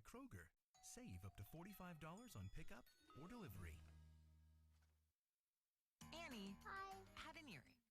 At Kroger, save up to $45 on pickup or delivery. Annie Hi. had an earring.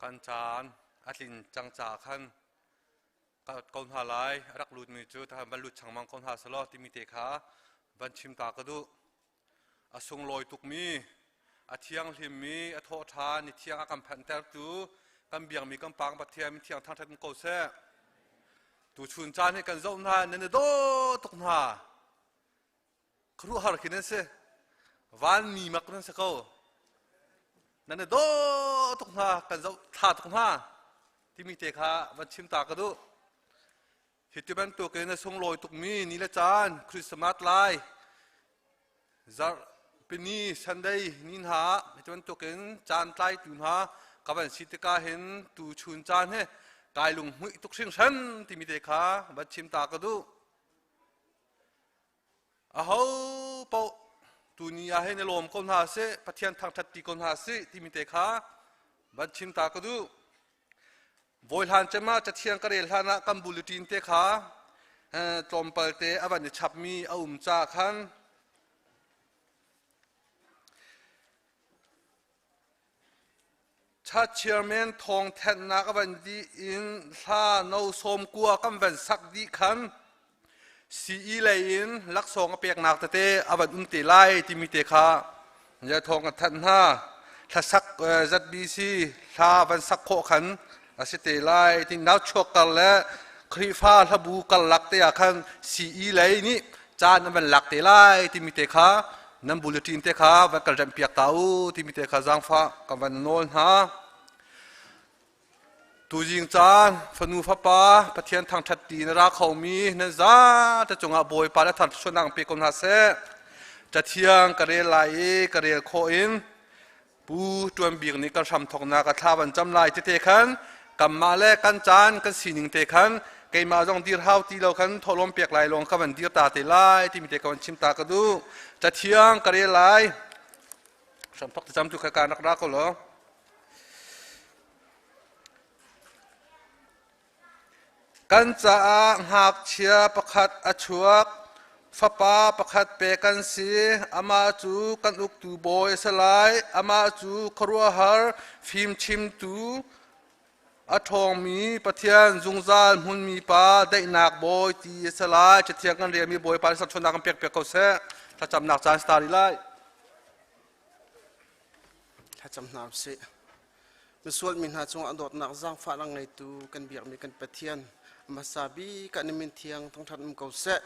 Kan caan a tlin cang caah khan ko hna lai. A rak lutmi cu van lut changmang ko hna selaw timi te kha van chim ta ka duh. A sunglawi tukmi, a thianghlimmi, a thawhṭhan, ni thiang a kan phanhtertu kan biakmi kan Pa Pathian min thiang thangṭhat in ko seh. Tuchun caan hi kan zoh hna, nan i daw tuk hna. Khuaruahhar khi nan si. Vanmi mak nan si ko. Nan i daw tuk hna, kan zoh thla tuk hna timi te kha van chim ta ka duh. Hi ti bantukin a sunglawi tukmi ni le caan Christmas lai zarhpini Sunday ni hna ah hi ti bantukin caan tlaitu hna ka van si tikah hin tuchun caan hi kai lunghmuih tuk hringhran timi te kha van chim ta ka duh. Aho paoh tuni ah hin i lawm ko hna sih, Pathian thangṭhat ti ko hna sih timi te kha van chim ta ka duh. Vawi hlan cem ah Cathiang ka rel hlan ah kan bulletin te kha tlawmpal te a van i chapmi a um caah khan Church chairman thawng thenhnak a van dih in hla no sawm kua kan van sak dih khan CE lei in laksawng a peknak tete a van um te lai timi te kha ya thawng a thanh hna. Hlasak ZBC hla van sak khawh khan a si te lai. Ti nau chuak kar le Khrihfa hlabu karlak te ah khan CE lei nih caan an van lak te lai timi te kha nan bulletin te kha van kan remh piak ta u timi te kha zaangfah ka van nawl hna. Tuzing caan fanu fapa Pathian thangṭhat ti na ra khomi nan zate cungah Bawipa le thangṭhatnak pe ko hna seh. Cathiang ka rel lai i ka rel khawh in Pu Ṭuan Bik nih kan hram thawknak a thla van cam lai tete khan kanmah le kan caan kan sining te khan keimah zong dir hau ti lo khan thawhlawm pek lai lawng ka van dir ta te lai timi te ka van chim ta ka duh. Cathiang ka rel lai. Hramthok thlacam tu kha kaan rak ra ko law. Kan caah ngakchia pakhat a chuak, fapa pakhat pek kan si. Amah cu kan uktu bawi a si lai. Amah cu khuaruahhar fimchimtu, a ṭhawngmi Pathian, zungzal hmunmi Pa, daihnak bawi ti a si lai. Cathiang kan relmi Bawipa nih serchuannak kan pek piak ko seh. Thlacamnak caan si ta rih lai. Thlacam hna usih. Misual mi hna cungah dawtnak zaangfahnak ngeitu kan biakmi kan Pathian hmasa bik ah na min thiang thangṭhat um ko seh.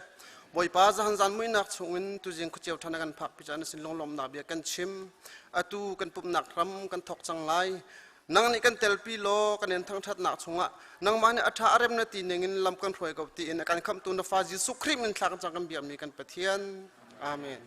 Bawipa zahan zan muihnak chungin tuzing khuaceu ṭhan a kan phakpi caah na sin lunglawmhnak bia kan chim. Atu kan pumhnak ram kan thawk cang lai. Nang nih kan telpi law kan in thangṭhatnak chungah nangmah nih a ṭha a rem na ti ningin lam kan hruai ko tiin a kan khamhtu na fa Jesuh Khrih min thla kan cang kan biakmi kan Pathian. Amen.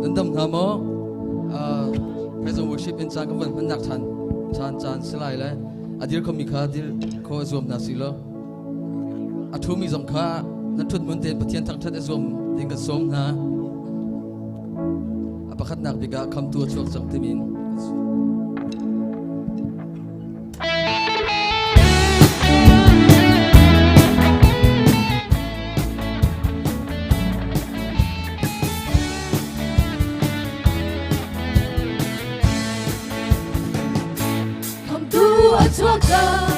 Nan dam hna maw? Present worship in caan kan van hmannak chan caan caan si lai le a dir khomi kha dir kho a zuam hna si lo a ṭhumi zong kha nan ṭhut hmun tein Pathian thangṭhat a zuam ding kan sawm hna a pakhatnak bik ah khamtu a chuak cang timin Khamtu a chuak cang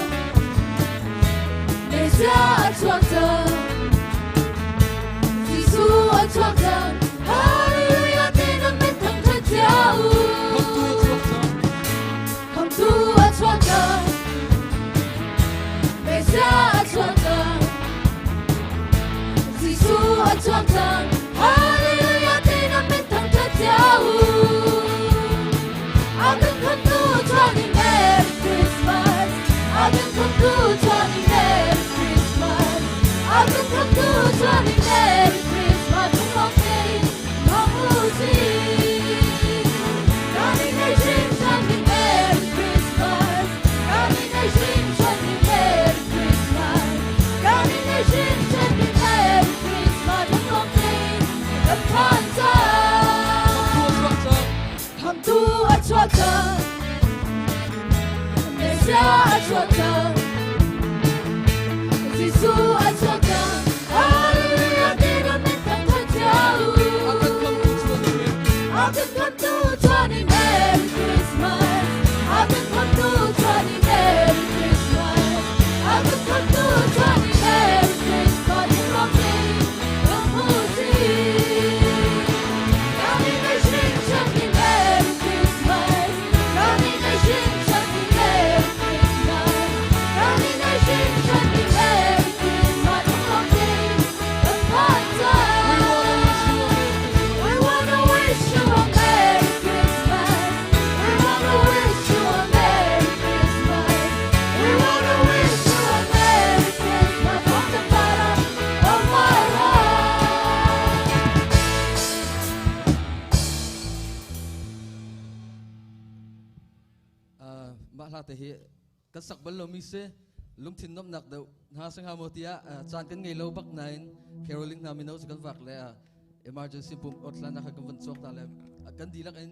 Messiah a chuak cang Jesuh a chuak cang Hallelujah te nan min thangṭhat cia u Khamtu a chuak cang Messiah a chuak cang Jesuh a chuak cang Hallelujah te nan min thangṭhat cia u A kan khamtu chuanin Merry Christmas A kan khamtu chuanin Merry Christmas A kan khamtu chuanin Merry Christmas Lung tein hmang u sih Kami nei hrim chuanin Merry Christmas Kami nei hrim chuanin Merry Christmas Kami nei hrim chuanin Merry te hi kan sak bal lomi si lungthin nomnak deuh hna sangha maw tiah caan kan ngei lo bak nain caroling hna mino cu kan vak le emergency pum otlan ah kan van cawk ta le kan dihlak in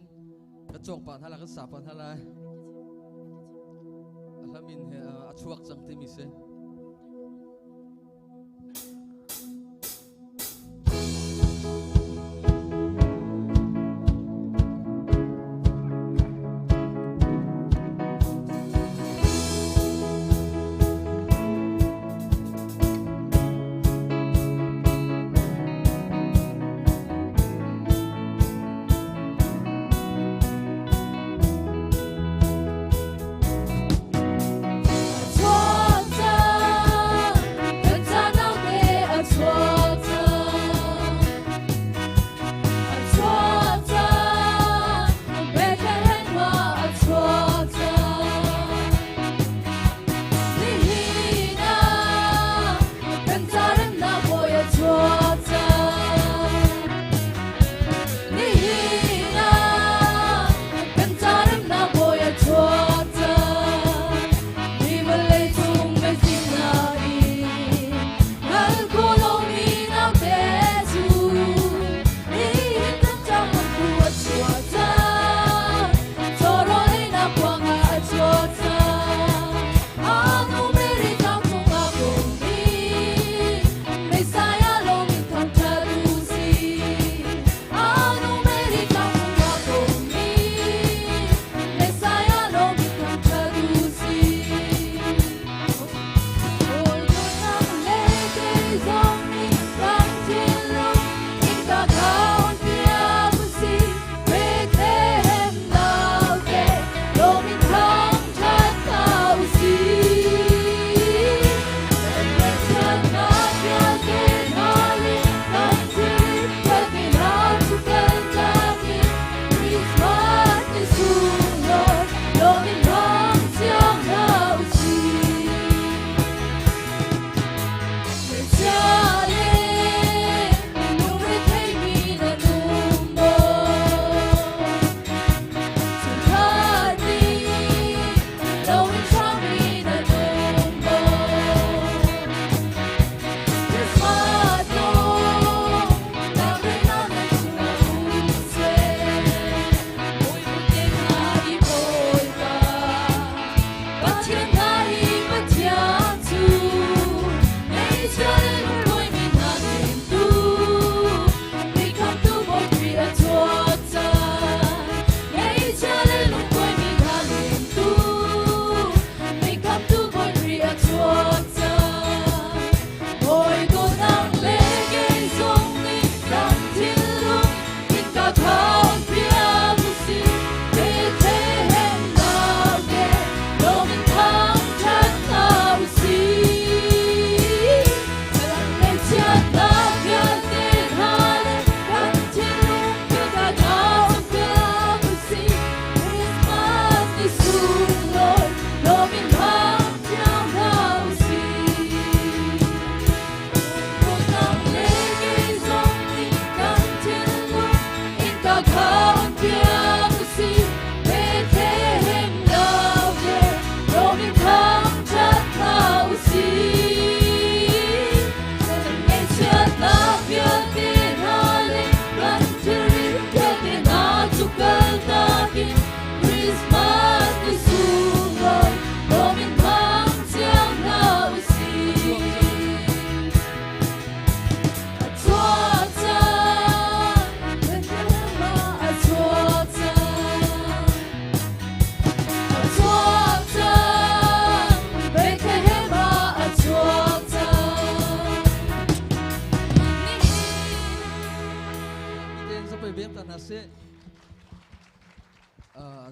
kan cawk pa hna la kan sa pa hna lai a hlamin he a chuak cang timi si.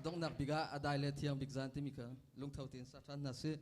Donghnak bik ah a dai le thiang bik zan timi kha lungtho tein sa ṭhan hna sih.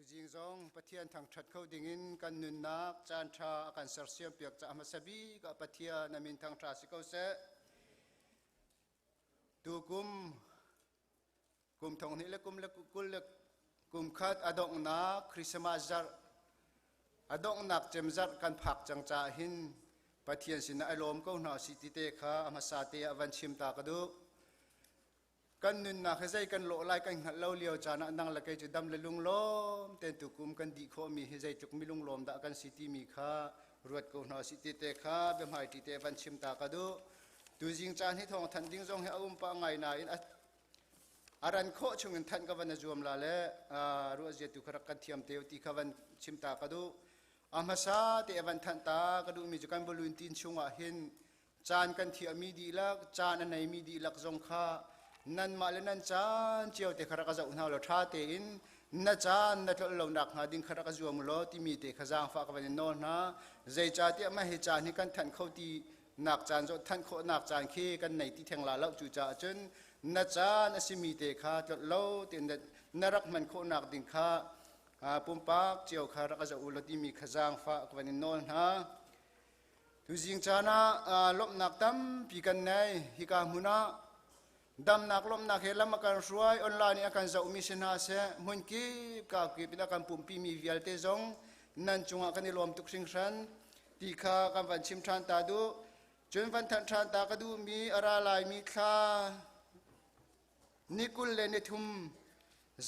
Tuzing zong Pathian thangṭhat kho dingin kan nunnak caanṭha a kan sersiampiak caah hmasa bik ah Pathian a min thangṭha si ko seh. Tukum kum thong hnih le kum le kul le kum khat a donghnak Christmas zarh a donghnak cem zarh kan phak cang caah hin Pathian sinah i lawm ko hna si ti te kha a hmasa te ah van chim ta ka duh. Kan nunnak hi zei kan lawh lai kan hngalh lo lio caan ah nang le kei cu dam le lunglawm tein tukum kan dih khawhmi hi zeitluk mi lunglawm dah kan si timi kha ruat ko hna sih ti te kha biahmaiṭi te van chim ta ka duh. Tuzing caan hi thawng thanh ding zong hi a um pah ngai nain a ran khawh chungin thanh ka van a zuam la le ruah zia tu kha rak kan thiam te ti kha van chim ta ka duh. A hmasa te van thanh ta ka duhmi cu kan balloon tin chungah hin Caan kan thiahmi dihlak, caan a neimi dihlak zong kha nanmah le nan caan cio te kha rak zoh hna law ṭha tein na caan na tlolh lo nakhnga ding kha rak zuam law timi te kha zaangfah ka van in nawl hna. Zeicahtiah mah hi caan hi kan thanh kho ti nak caan zawt thanh khawhnak caan khi kan nei ti theng la lo cucaah cun na caan a simi te kha tlolh lo tein na rak hman khawhnak ding kha pumpak cio kha rak zoh u law timi kha zaangfah ka van in nawl hna. Tuzing caan ah lawmhnak tampi kan nei. Hika hmun ah damnak lawmhnak he lam a kan hruai, online in a kan zohmi si hna seh, hmun kip ka kip in a kan pumhpimi vialte zong nan cungah kan i lawm tuk hringhran ti kha kan van chim ṭhan ta duh. Cun van thanh ṭhan ta ka duhmi a ra laimi thla ni 23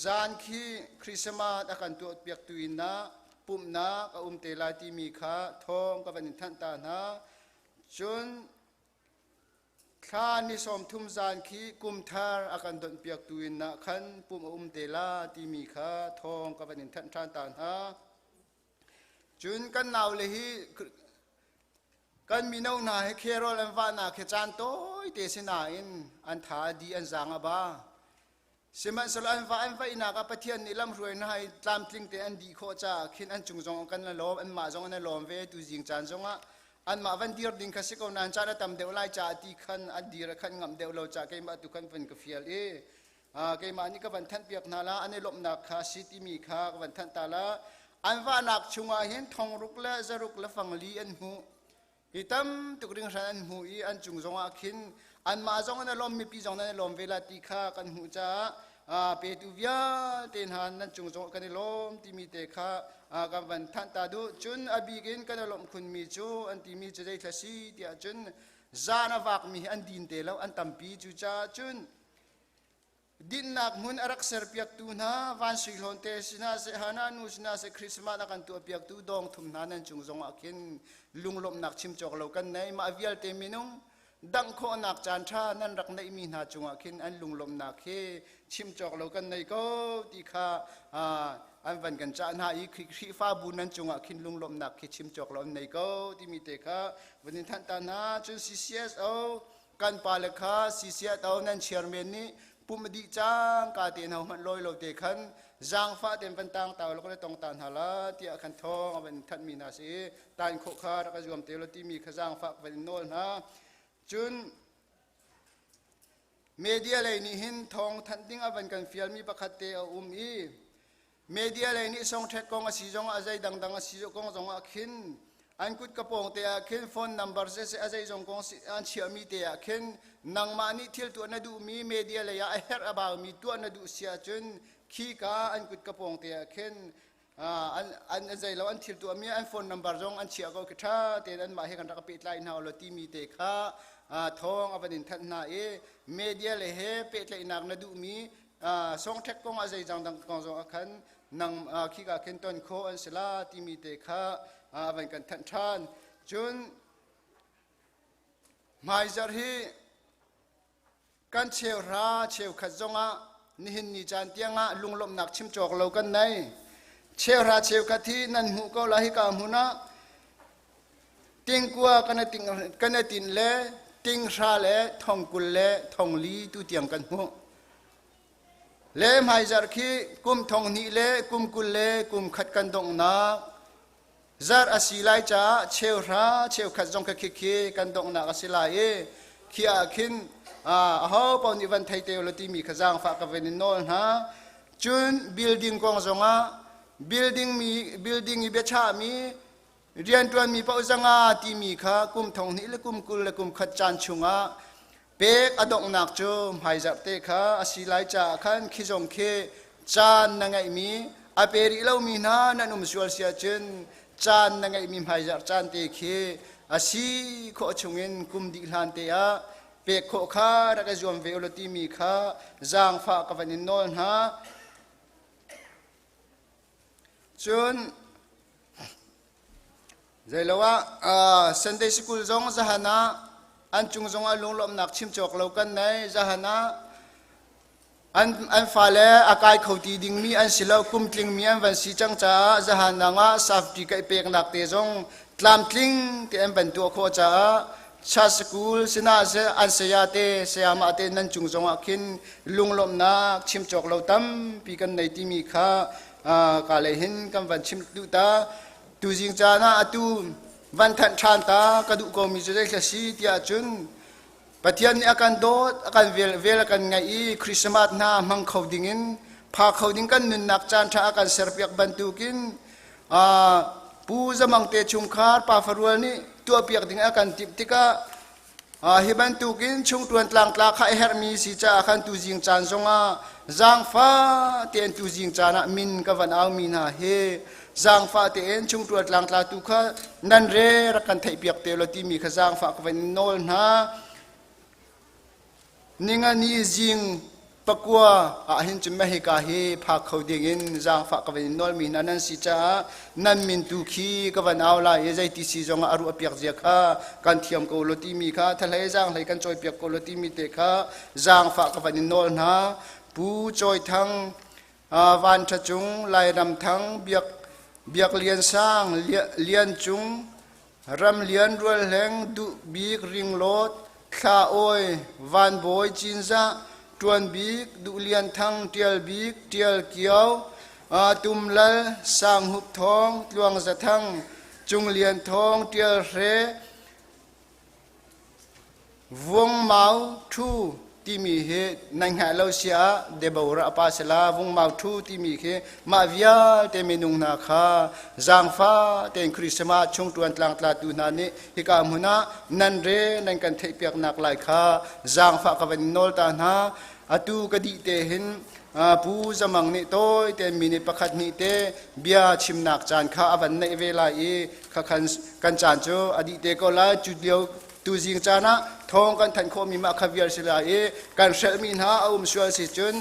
zan khi Christmas a kan tuahpiaktu inn ah pumhnak a um te lai timi kha thawng ka van in thanh ta hna. Cun thla ni 30 zan khi kum thar a kan donhpiaktu inn ah khan pumh a um te la timi kha thawng ka van in thanh ṭhan ta hna. Cun kan naule hi Kan mino hna hi kherol an vahnak hi caan tawite si nain an tha a di an zaang a ba. Sihmanhsehlaw an vah an vaihnak ah Pathian nih lamhruai hna i tlamtling te an dih khawh caah khin an cung zong kan lawm anmah zong an i lawm ve tu zing caan zongah anmah van dir ding kha si ko nain caan a tam deuh lai caah ti khan an dir a khan ngamh deuh lo caah keimah tu khan van ka fial i keimah nih ka van thanhpiak hna la an i lawmhnak kha si timi kha ka van thanh ta la an vahnak chungah hin thongruk le zaruk le fangli an hmuh hi tam tuk ringhran an hmuh i an cung zongah khin anmah zong an i lawm mipi zong nan i lawm ve la ti kha kan hmuh caah petu vialte hna nan cung zong kan i lawm timi te kha kan van thanh ta duh cun a bik in kan i lawmh khunmi cu an timi cu zei thla si tiah cun zan a vakmi hi an din te lo an tampi cu caah cun Dinnak hmun a rak serpiaktu hna van sui hlawn te sinah seh Hana nu sinah seh Christmas a kan tuahpiaktu dawng thum hna nan cung zongah khin lunglawmhnak chim cawk lo kan nei mah vialte minung dangh khawhnak caan ṭha nan rak neihmi hna cungah khin an lunglawmhnak hi chim cawk lo kan nei ko ti kha an van kan cah hna i Khrihfabu nan cungah khin lunglawmhnak khi chim cawk lo an nei ko timi te kha van in thanh ta hna cun CCSO Kan pale kha sisiah nan chairman nih pum a dih cang ka te hna hmanh lawi lo te khan zaangfah ten van tang ta lo le tong ta hna la tiah khan thawng a van thanh mi hna si tan khawh kha rak a zuam te lo timi kha zaangfah van in nawl hna cun media lei nih hin thawng thanh ding a van kan fial mi pakhat te a um i Media lei nih songṭhek kong a si zongah a zei dangdang a si kong zongah khin an kut ka pawng te ah khin phone number siseh a zeizong kong an chiahmi te ah khin nangmah nih thil tuah na duhmi media lei ah a herh a baumi tuah na duh si ahcun khika an kut ka pawng te ah khin an an zei lo an thil tuahmi an phone number zong an chiah ko khi ṭha tein anmah he kan rak pehtlai hna law timi te kha thawng a van in thanh hna i media le he pehtlaihnak na duhmi songṭhek kong ah zeizang dang kong zong ah khan nang khika khin ton khawh an si la timi te kha a van kan thanh ṭhan cun hmaizarh hi kan cheuhra cheukhat zongah nihin ni caan tiangah lunglawmhnak chim cawk lo kan nei cheuhra cheukhat hi nan hmuh ko la hika hmun ah tingkua kan tin le tinghra le thongkul le thongli tu tiang kan hmuh Le hmaizarh khi kum thong hnih le kum 20 le kum khat kan donghnak zarh a si lai caah cheuhra cheukhat zong kha khikhi kan donghnak a si lai i khi ah khin aho paoh nih van thei te ulaw timi kha zaangfah ka van in nawl hna. Cun building kong zongah. Building mi building i biachahmi rianṭuanmi paoh 500 timi kha kum thong hnih le kum 20 le kum khat caan chungah pek a donghnak cu hmaizarh te kha a si lai caah khan khi zong khi caan na ngeihmi a pe rih lomi hna nan um sual si ahcun caan na ngeihmi hmaizarh caan te khi a si khawh chungin kum dih hlan te ah pek khawh kha rak i zuam ve u law timi kha zaangfah ka van in nawl hna. Cun zeilo ah Sunday School zong zahan ah an cung zongah lunglawmhnak chim cawk lo kan nei. Zahan ah an fale a kai kho ti dingmi an si lo, kum tlingmi an van si cang caah zahan ah safety kaih peknak te zong tlamtling te an van tuah khawh caah Church School sinah an saya te sayamah te nan cung zongah khin lunglawmhnak chim cawk lo tampi kan nei timi kha ka lei hin kan van chim duh ta. Tuzing caan ah atu van thanh ṭhan ta ka duh komi cu zei si tiah cun Pathian nih a kan dawt, a kan vel, vel a kan ngaih i Christmas hna hmang kho dingin pha kho ding kan nunnak caan ṭha a kan serpiak bantukin Pu Zamang te chungkhar pa farual nih tuahpiak ding a kan timh tikah hi bantukin chungṭuan tlangtla kha a herhmi si caah khan tuzing caan zongah zaangfah tein tuzing caan ah min ka van aumi hna hi zaangfah tein chungṭuan tlangtla tu kha nan re rak kan theihpiak te law timi kha zaangfah ka van in nawl hna. Ningani zing 9 ah hin cun mahika hi phak kho dingin zaangfah ka van in nawlmi hna nan si caah nan min tu khi ka van au lai i zeiti si zongah a ruah piak zia kha kan thiam ko lo timi kha thahlei zaanghlei kan cawi piak ko lo timi te kha zaangfah ka van in nawl hna. Pu Cawi Thang, Van Ṭha Cung, Lairam Thang, Biak Biak Lian Sang, Lian Cung, Ram Lian Rual Hleng, Duh Bik Ringlawt, Thla Awi, Van Bawi Cinzah, Ṭuan Bik, Duh Lian Thang, Ṭial Bik, Ṭial Kio, Tum Lal, Sang Hup Thawng, Tluang Za Thang, Cung Lian Thawng, Ṭial Hre, Vuangmau Ṭhu timi hi nan hngalh lo si ah Deborah a pa sila Vungmau Ṭhu timi khi mah vialte minung hna kha zaangfah tein Christmas chungṭuan tlangtlatu hna nih hika hmun ah nan re nan kan theihpiaknak lai kha zaangfah ka van in nawl ta hna. Atu ka dih te hin Pu Zamang nih tawi tein minute pakhat hnih te bia chimnak caan kha a van neih ve lai i kha khan kan caan cu a dih te ko lai. Cu lio tuzing caan ah thawng kan thanh khawhmi mah kha vial si lai i kan hrelhmi hna a um sual si cun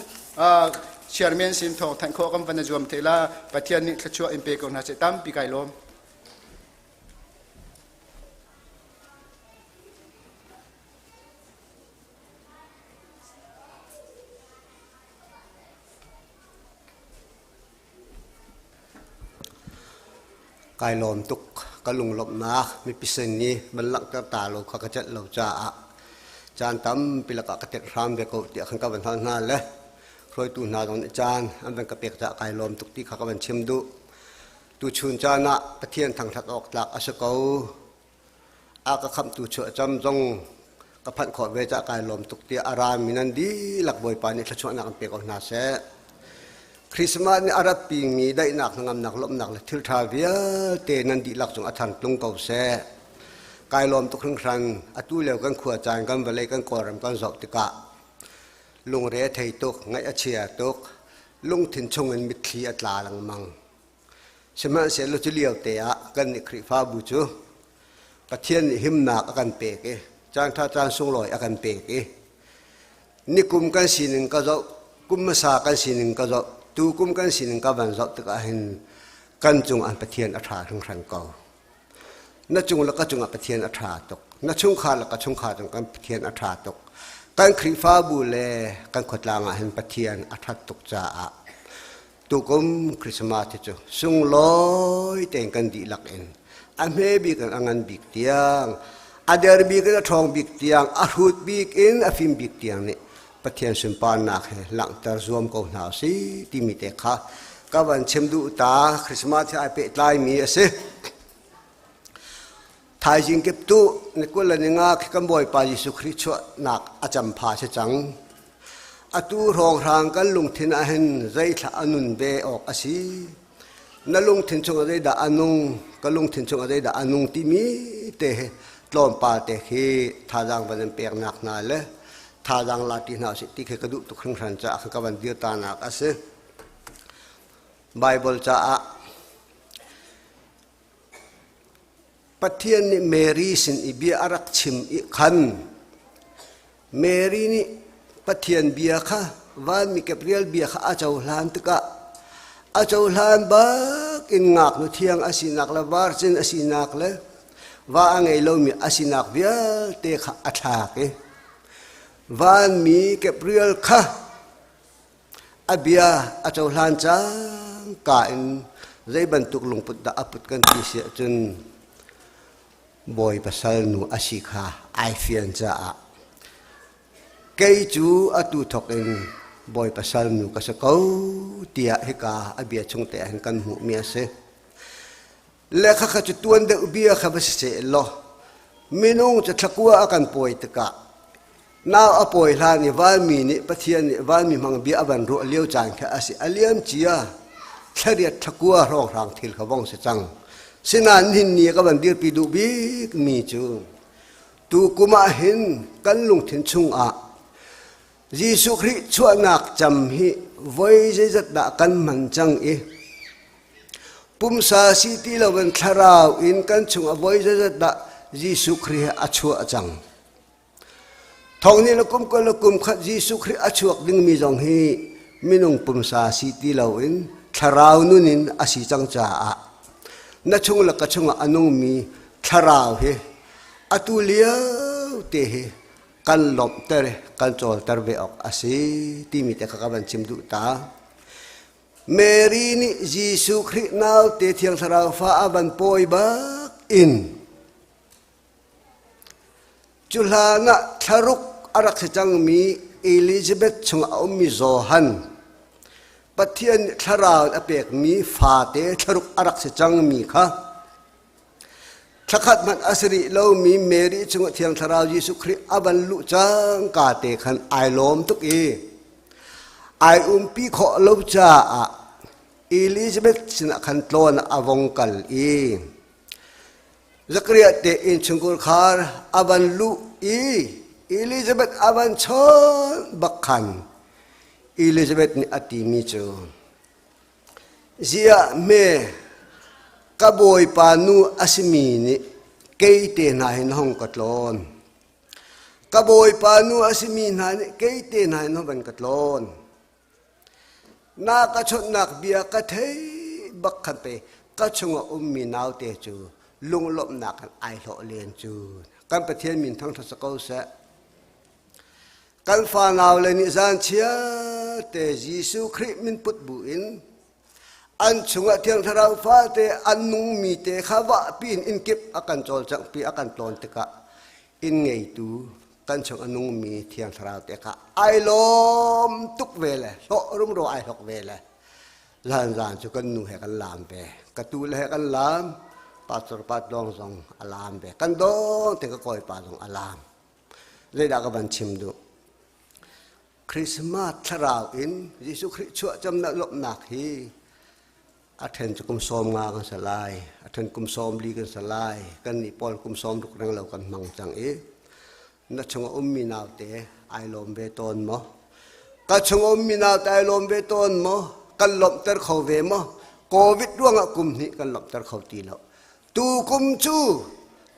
chairman sin thawng thanh khawh kan van zuam te la. Pathian nih thluachuah in pe ko hna seh. Tampi kai lawm. Kai lawm tuk. Ka lunglawmhnak mipi sin i van langhter ta lo kha ka celh lo caah caan tampi lakah ka tet hram ve ko tiah khan ka van hal hna le hruaitu hna zong nih caan an van ka pek caah kai lawm tuk ti kha ka van chim duh. Tuchun caan ah Pathian thangṭhat awk tlak a si ko. A ka khamhtu chuahcam zong ka phanh khawh ve caah kai lawm tuk tiah a rami nan dihlak Bawipa nih thluachuahnak an pe ko hna seh. Christmas nih a rat pingmi daihnak, hnangamnak, lawmhnak le thil ṭha vialte nan dihlak cung a thar tlung ko seh. Kai lawm tuk hringhran. Atu lio kan khua caan, kan vawlei, kan Kawlram kan zoh tikah lungre a thei tuk, ngaih a chia tuk, lungthin chungin mitthli a tla lengmang. Sihmanhsehlaw cu lio te ah kannih Khrihfabu cu Pathian nih himnak a kan pek i caanṭha caan sunglawi a kan pek i nikum kan sining ka zoh, kum hmasa kan sining ka zoh, tukum kan sining ka van zoh tikah hin kan cung ah Pathian a ṭha hringhran ko. Na cung le ka cungah Pathian a ṭha tuk. Na chungkhar le ka chungkhar cung kan Pathian a ṭha tuk. Kan Khrihfabu le kan khuatlang ah hin Pathian a ṭhat tuk caah Tukum Christmas hi cu sunglawi tein kan dihlak in a hme bik in a ngan bik tiang, a der bik in a ṭhawng bik tiang, a hrut bik in a fim bik tiang nih Pathian sunparnak he langhter zuam ko hna usih timi te kha ka van chim duh ta. Christmas he ai pehtlaimi a si. Thaizing kip tu ni 25 khi kan Bawipa Jesuh Khrih chuahnak a campha si cang. Atu hrawnghrang kan lungthin ahhin zeithla a nun ve awk a si. Na lungthin chungah zeidah a nung, ka lungthin chungah zeidah a nung timi te hi tlawmpal te khi thazaang van in peknak hna le thazaang la ti hna usih ti khi ka duh tuk hringhran caah ka van dir ta nak a si. Bible caah Pathian nih Mary sin i bia a rak chim i khan Mary nih Pathian bia kha vanmi Gabriel bia kha a cohlan tikah a cohlan bak in ngaknu thiang a sinak le virgin a sinak le va a ngei lomi a sinak vialte kha a thlak i vanmi Gabriel kha A bia a cohlan cangka in zei bantuk lungput dah a put kan ti si ahcun bawi pasal nu a si kha ai fian caah kei cu atu thawk in bawi pasal nu ka si ko tiah hika a bia chung te ah hin kan hmuhmi a si. Le khakha cu tuan deuh bia kha va si seh law minung cu thlakua a kan pawi tikah Nau a pawi hlan i vanmi nih Pathian nih vanmi hmang bia a van ruah lio caan kha a si. A liam cia thlariat thlakua hrawnghrang thil kha vong si cang. Sinain nihin ni ka van dirpi duh bik mi cu tu kum ah hin kan lungthin chungah Jesuh Khrih chuahnak cam hi voi zeizat dah kan hman cang i pumsa si ti loin thlarau in kan chungah voi zeizat dah Jesuh Khrih a chuah cang. Thong nih le kum kul le kum khat Jesuh Khrih a chuak dingmi zong hi minung pumsa si ti loin thlarau nun in a si cang caah na chung le ka chungah a nungmi thlarau hi atu lio te hi kan lawmhter kan cawlter ve awk a si timi te kha ka van chim duh ta. Mary nih Jesuh Khrih naute Thiang Thlarau fa a van pawi bak in Cu hlanah thlaruk a rak si cangmi Elizabeth chungah a ummi Johan, Pathian nih thlarau in a pekmi fate thlaruk a rak si cangmi kha thlakhat hmanh a si rih lomi Mary chungah Thiang Thlarau Jesuh Khrih a van luh cangka te khan ai lawm tuk i ai umpi khawh lo caah Elizabeth sinah khan tlawn a vong kal i Zakariah te innchungkhar khar a van luh i Elizabeth a van chawnh bak khan Elizabeth nih a timi cu ziah hme ka bawipa nu a simi nih kei te hna hin hong ka tlawn ka bawipa nu a simi hna nih kei te hna hin hong van ka tlawn Na ka chawnhnak bia ka thei bak khan pei ka chungah ummi naute cu lunglawmhnak in ai hlawh len cu. Kan Pathian min thangṭhat si ko seh. Kan fanau le nih zan chiate Jesuh Khrih min put bu in an chungah Thiang Thlarau fate an nungmi te kha vahpi in inn kip a kan cawlcanghpi a kan tlawn tikah inn ngeitu kan chung a nungmi Thiang Thlarau te kha ai lawm tuk ve le hlawh rumro ai hlok ve le zan zan cu kan nu he kan laam ve ka tu le he kan laam pastor pa dong zong a laam ve kan dong te ka kawipa zong a laam zeidah ka van chim duh Christmas thlarau in Jesuh Khrih chuahcamnak lawmhnak hi a ṭhen cu kum 50 kan si lai, a ṭhen kum 40 kan si lai, kan nih pawl kum 60 reng lo kan hmang cang i na chung a ummi naute ai lawm ve tawn maw? Ka chung a ummi naute ai lawm ve tawn maw? Kan lawmhter kho ve maw? Covid ruangah kum hnih kan lawmhter kho ti lo. Tu kum cu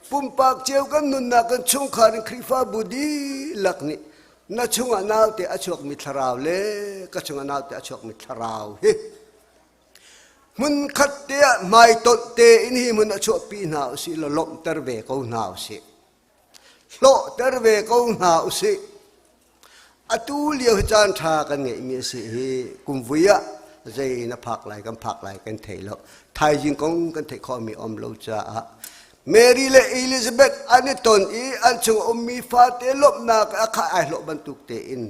pumpak cio kan nunnak kan chungkhar in Khrihfabu dihlak nih na chungah naute a chuakmi thlarau le ka chungah naute a chuakmi thlarau hi hmunkhat te ah hmaitonh tein hi hmun a chuahpi hna usih law lawmhter ve ko hna usih hlawhter ve ko hna usih atu lio hi caan ṭha kan ngeihmi a si hi kum vui ah zei na phak lai kan phak lai kan thei lo thaizing kong kan theih khawhmi um lo caah Mary le Elizabeth an i ton i an chung ummi fate lawmhnak a kha ai hlawh bantuk tein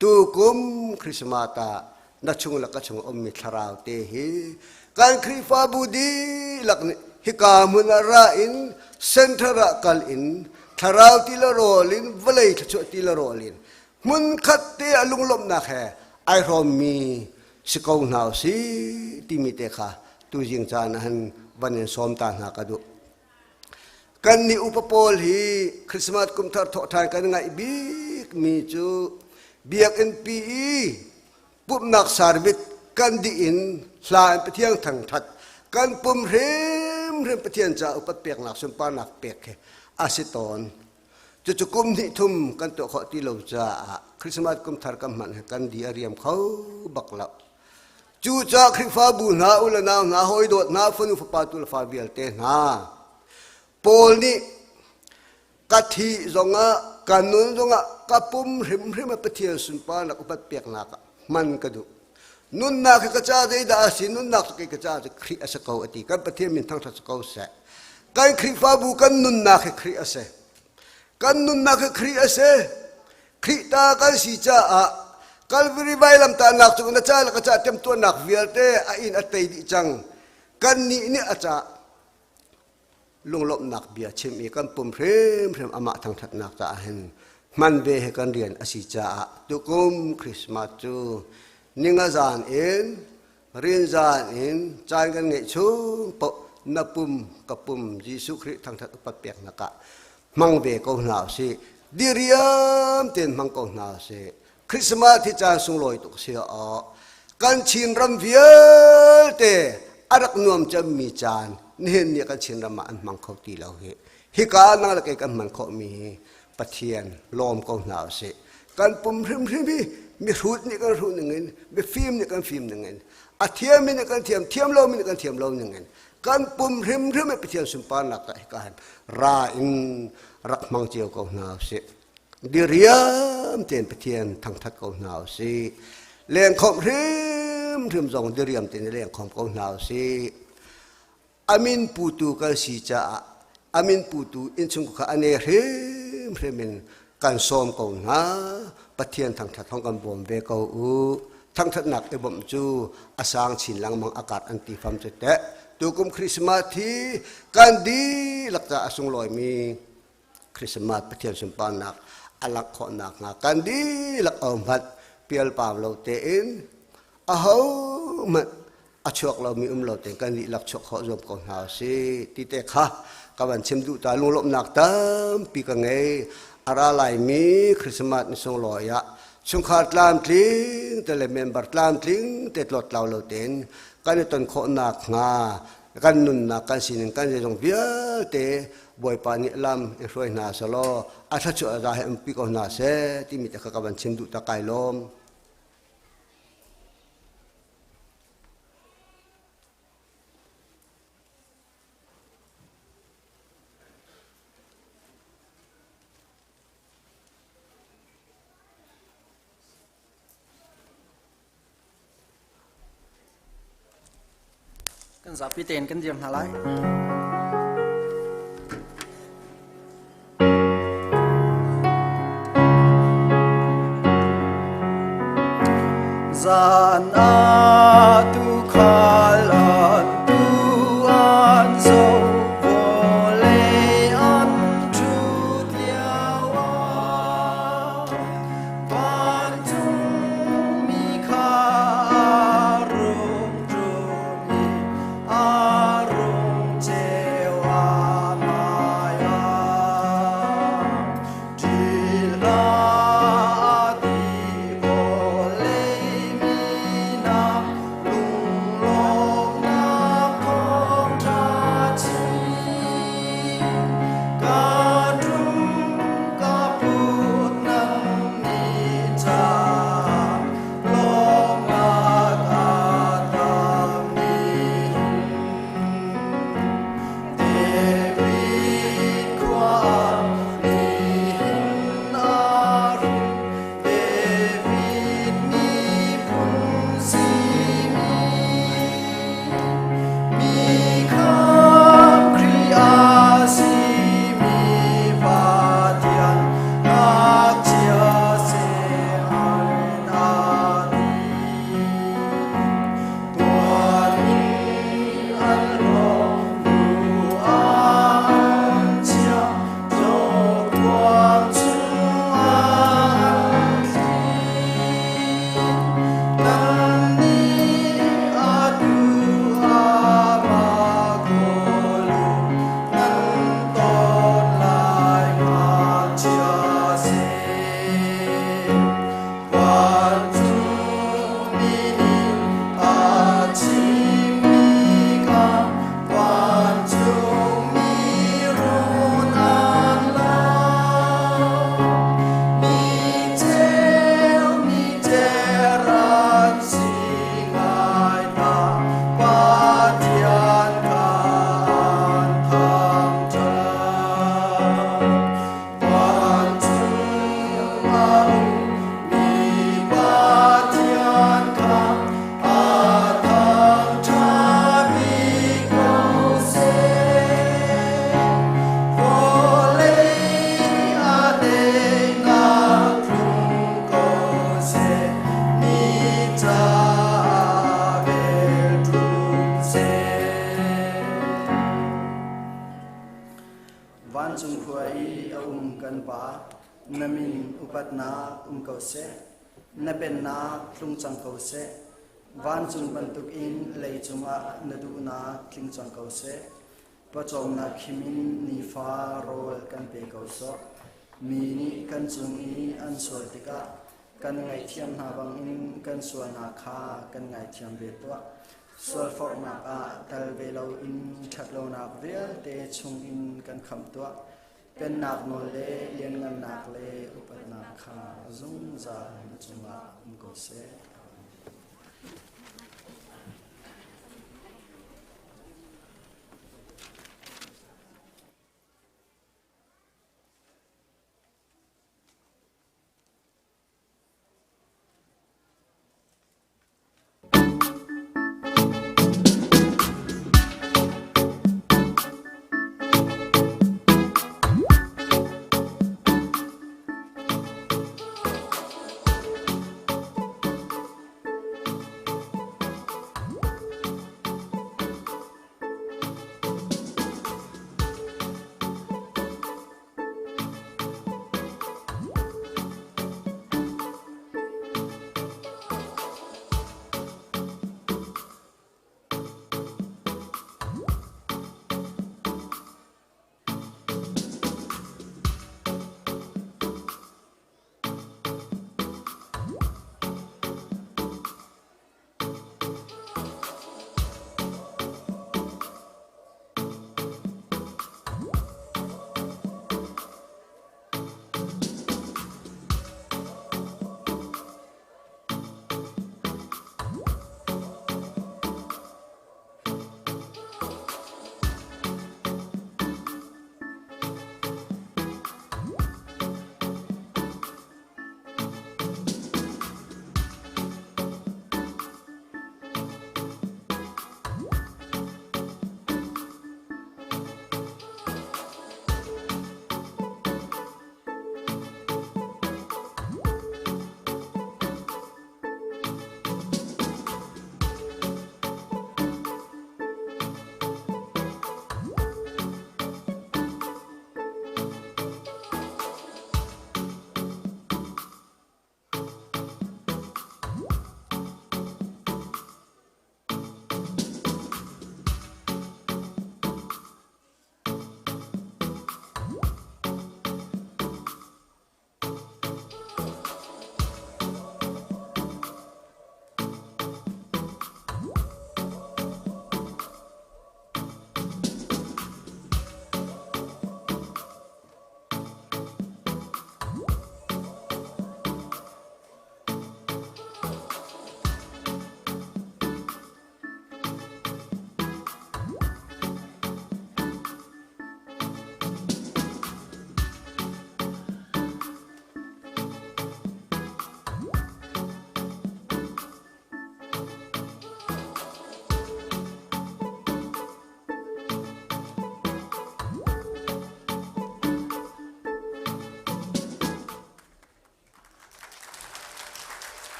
tukum Christmas ah na chung le ka chung ummi thlarau te hi kan Khrihfabu dihlak nih hika hmun ah ra in center ah kal in thlarau ti le rawl in vawlei thluachuah ti le rawl in hmun khat te a lunglawmhnak he ai hrawmmi si ko hna usih timi te kha Tuzing caan ah han van in sawm ta hna ka duh. Kan nih upa pawl hi Christmas kumthar thawhṭhan kan ngaih bik mi cu biakinn pi i pumhnak service kan dih in hla in Pathian thangṭhat kan pum hrimhrim Pathian ca upat peknak sunparnak pek khi a si tawn. Cucu kum hnih thum kan tuah khawh ti lo caah Christmas kumthar kan hman hi kan di a riam kho bak lo. Cucaah Khrihfabu hna, u le nau hna, hawi dawt hna, fanu fapa tu le fa vialte hna, Paul nih ka thih zongah ka nun zongah ka pum hrimhrim ah Pathian sunparnak upat peknak ah hman ka duh. Nunnak hi ka ca zeidah a si? Nunnak cu kei ka ca cu Khrih a si ko a ti. Kan Pathian min thangṭhat si ko seh. Kan Khrihfabu kan nunnak hi Khrih a si. Kan nunnak hi Khrih a si. Khrih ta kan si caah Calvary vailamtahnak cu na ca le ka ca temtuarnak vialte a in a tei dih cang. Kannih nih a ca lunglawmhnak bia chim i kan pum hrimhrim amah thangṭhatnak caah hin hman ve he kan rian a si caah tukum Christmas cu ninga zan in rinzan in caan kan ngeih chung paoh na pum ka pum Jesuh Khrih thangṭhat upat peknak ah hmang ve ko hna usih diriam tein hmang ko hna usih Christmas hi caan sunglawi tuk si aw kan Chin ram vialte a rak nuam cemmi caan nihin ni kan Chin ram ah an hmang kho ti lo hi hika nang le kei kan hman khawhmi hi Pathian lawm ko hna usih kan pum hrimhrim hi mihrut nih kan hruh ningin mifim nih kan fim ningin a thiammi nih kan thiam thiam lomi nih kan thiam lo ningin kan pum hrimhrim hi Pathian sunparnak ah hika hin ra in rak hmang cio ko hna usih diriam tein Pathian thangthat ko hna usih lengkhawmh hrimhrim zong diriam tein lengkhawm ko hna usih amin putu kan si caah amin putu innchung kha ane hrimhrim in kan sawm ko hna Pathian thangthat hong kan bawm ve ko u thangthatnak i bawmh cu a sang chin lengmang a kar an ti fam cu teh tukum Christmas hi kan dihlak ca a sunglawimi Christmas Pathian sunparnak a langh khawhnak hnga kan dihlak o hmanh pialpam lo tein aho hmanh a chuak lomi um lo tein kan dihlak chuak khawh zuam ko hna si ti te kha ka van chim duh ta lunglawmhnak tampi ka ngei a ra laimi Christmas ni sunglawi ah chungkhar tlamtling te le member tlamtling te tlawttlau lo tein kan i ton khawhnak hnga kan nunnak kan sining kan zeizong vialte Bawipa nih lam i hruai hna selaw a thluachuah za he umpi ko hna seh timi te kha ka van chim duh ta kai lawm. Kan zapi tein kan dir hna lai. Zan a tu khal an tu an zo vawlei an ṭhut lio ah Vancungmi kha a rung ṭum i a rung ceu a hmaiah. Ṭih hlah ti vawlei mi hna. kan Pa, na min upatnak um ko seh. Na pennak tlung cang ko seh. Vancung bantukin leicung ah na duhnak tling cang ko seh. Pawcawmnak khim in nifa rawl kan pe ko sawh. Mi nih kan cung i an sual tikah kan ngaihthiam hna bangin kan sualnak kha kan ngaithiam ve tuah. Sualforhnak ah tel ve loin ṭhatlonak vialte chungin kan khamh tuah. Pennak nawl le lianngannak le upatnak kha zungzal na cungah um ko seh.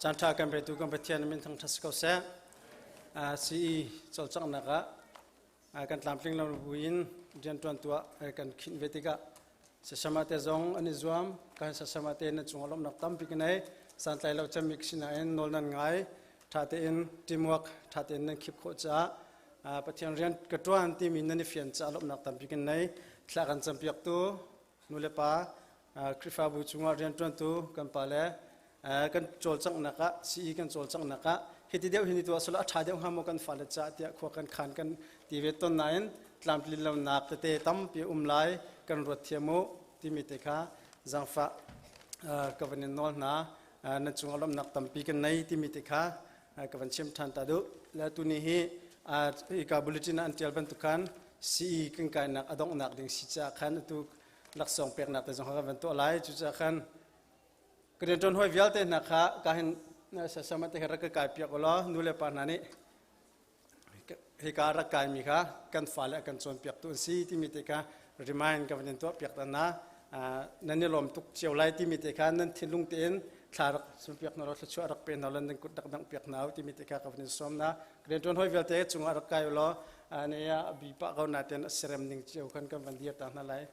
Caan ṭha kan petu kan Pathian min thangṭhat si ko seh. CE cawlcanghnak ah kan tlamtling lo buin rianṭuan tuah kan khinh ve tikah sasama te zong an i zuam kan sasama te nan cungah lawmhnak tampi ka nei santlai lo cemmi sinain nawl nan ngai ṭha tein teamwork ṭha tein nan khip khawh caah Pathian rian ka ṭuan timi nan i fian caah lawmhnak tampi kan nei thla kan campiaktu nu le pa Khrihfabu chungah rianṭuantu kan pa le kan cawlcanghnak ah CE kan cawlcanghnak ah hiti deuh hin tuah selaw a ṭha deuh hnga maw kan fale caah tiah khua kan khan kan ti ve ton nain tlamtlin lonak tete tampi um lai kan ruat thiam u timi te kha zaangfah ka van in nawl hna nan cungah lawmhnak tampi kan nei timi te kha ka van chim ṭhan ta duh le tuni hi hika bulletin ah an ṭial bantuk khan CE kan kainak a donghnak ding si caah khan atu laksawng peknak te zong kha kan van tuah lai cucaah khan ka rianṭuan hawi vialte hna kha ka hin sasama te kha rak ka kai piak ulaw nu le pa hna nih hika rak kaimi kha kan fale a kan cawnpiaktu an si timi te kha remind ka van in tuah piak ta hna nan i lawm tuk cio lai timi te kha nan thinlung tein thla rak sunpiak hna law thluachuah rak pe hna law nan kut rak dangh piak hna u timi te kha ka van in sawm na rianṭuan hawi vialte cungah rak kai ulaw. Ne a bi pa ko na ten a sirem ning cio khan kan van dir ta hna lai.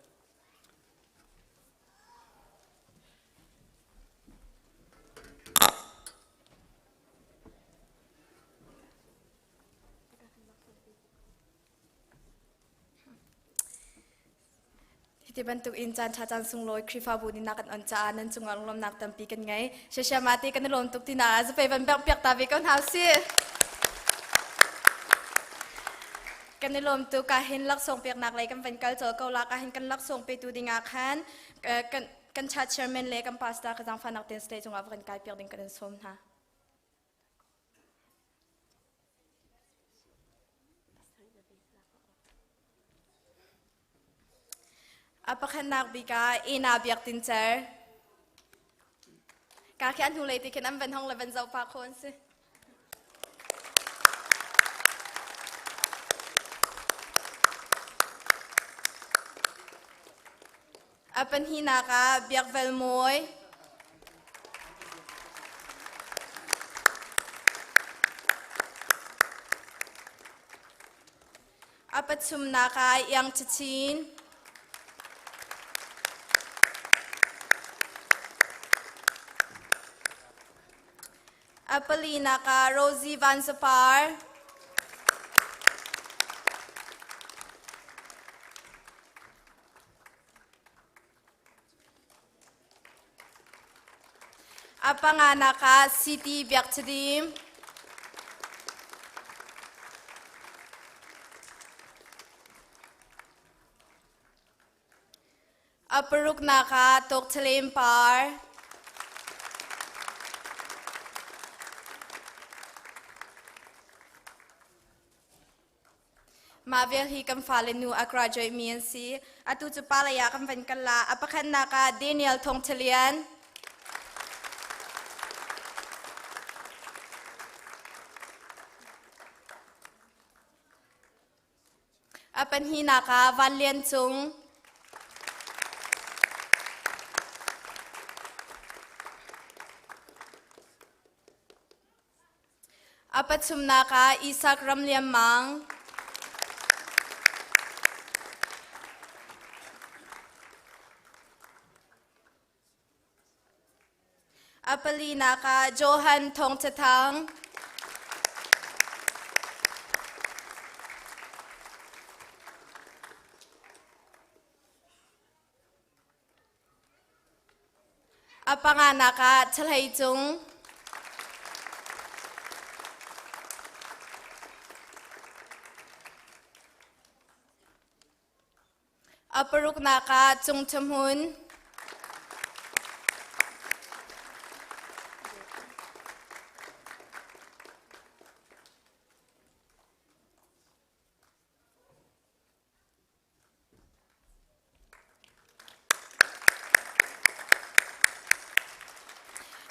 Hiti bantuk in caan ṭha caan sunglawi Khrihfabu nih na kan on caah nan cungah lunglawmhnak tampi kan ngei. Shashiama te kan i lawm tuk tina ah zapei van bengh piak ta ve ko hna usih. Kan i lawm tuk ah hin laksawng peknak lei kan van kal cawl ko la ka hin kan laksawng petu dingah khan kan kan church chairman le kan pastor ka zaangfahnak ten state cungah va kan kai piak ding kan in sawm hna. A pakhatnak bik ah Ina Biak Tin Cer. Ka khi an hnulei ti khin an van hong le van zoh pah kho an si. A pahnihnak ah Biak Vel Mawi. A pathumnak ah Iang Chachin. A palinak ah Rosie Van Zapar. A panganak ah City Biak Chadim. A paruknak ah Tawk Chalem Par. Mah vial hi kan fale nu a graduate mi an si. Atu cu pa lei ah kan van kal la. A pakhatnak ah Daniel Thong Thalian. A pahnihnak ah Van Lian Cung. A pathumnak ah Isak Ram Liam Mang. A palinak ah Johan Thawng Ca Thang. A panganak ah Chalhei Cung. A paruknak ah Cung Tha Hmun.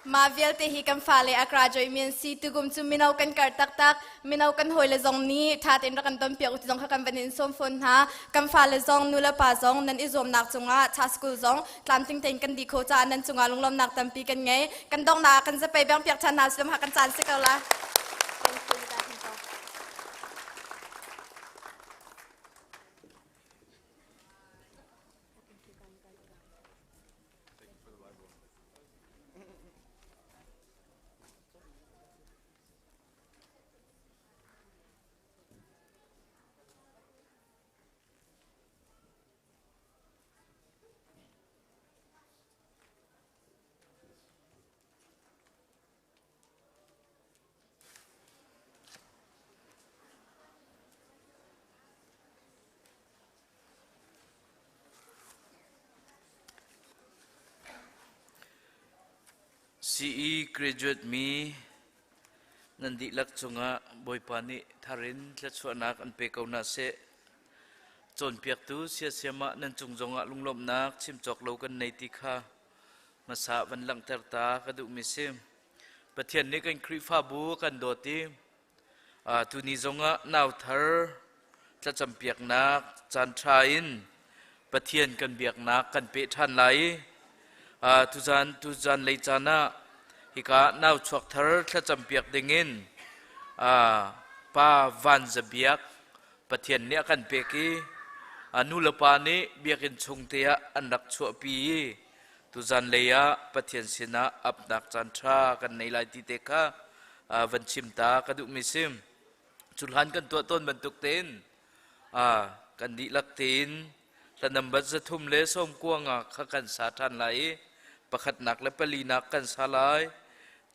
Mah vialte hi kan fale a graduate mi an si. Tugum cu mino kan kar taktak. Mino kan hawile zong nih ṭha tein rak kan don piak u ti zong kha kan van in sawm fawn hna. Kan fale zong nu le pa zong nan i zuamnak cungah cha school zong tlamtling tein kan dih kho caah nan cungah lunglawmnak tampi kan ngei. Kan donghnak ah kan zapei beng piak ṭhan hna silam ha kan caan si ko la. CE graduate mi nan dihlak cungah Bawipa nih thar in thluachuahnak an pe ko hna seh. Cawnpiaktu siasiam ah nan cung zongah lunglawmhnak chim cawk lo kan nei ti kha hmasa van langhter ta ka duhmi si. Pathian nih kan Khrihfabu a kan dawt i tuni zongah nauthar thlacampiaknak caanṭha in Pathian kan biaknak kan peh ṭhan lai i tuzan tuzan lei caan ah hika nau chuak thar thlacampiak dingin Pa Van Za Biak. Pathian nih a kan pek i nu le pa nih biakinn chung te ah an rak chuahpi i tuzan lei ah Pathian sinah apnak caan ṭha kan nei lai ti te kha van chim ta ka duhmi si. Cu hlan kan tuah tawn bantuk tein kan dihlak tein hla nambat 395 kha kan sa ṭhan lai i pakhatnak le palinak kan sa lai.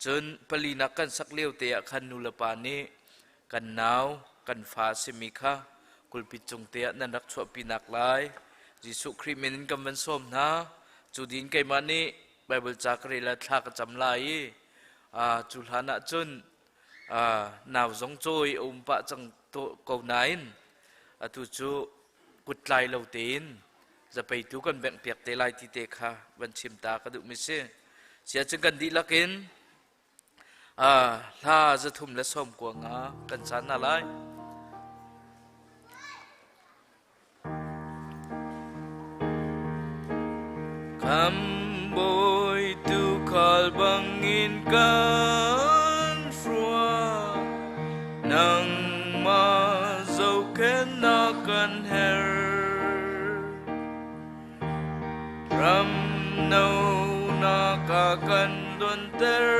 Cun palinak kan sak lio te ah khan nu le pa nih kan nau kan fa a simi kha kulpit cung te ah nan rak chuahpinak lai. Jesuh Khrih min in kan van sawm hna. Cu din keimah nih Baibal ca ka rel ah thla ka cam lai i cu hlan ah cun nau zong cawi a um pah cang ko nain atu cu kuttlai lo tein zapeitu kan benghpiak te lai ti te kha van chim ta ka duhmi si. Siacun kan dihlak in hla 395 kan caan hna lai. Khambawi tuukhal bangin kan hrua, nangmah zohkhenhnak kan herh. Ram no nak a kan donter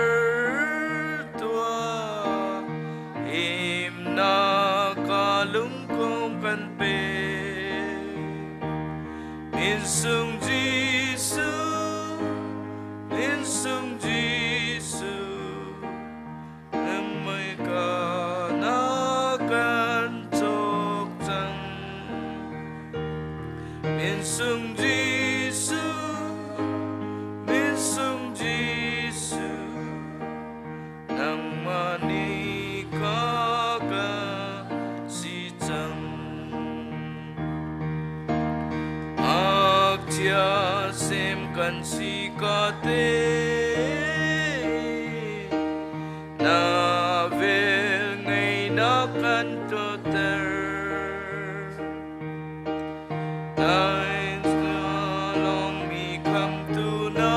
tuah, himnak a lungkhong kan pe. Min sung Jesuh, min sung Jesuh, nangmah ka na kan cawk cang. Min sung Jesuh, min sung Jesuh, nangmah nih ka ka si cang. Ngakchia sem kan si ka te, na vel ngei na kan toter. Lawngmi khamtu na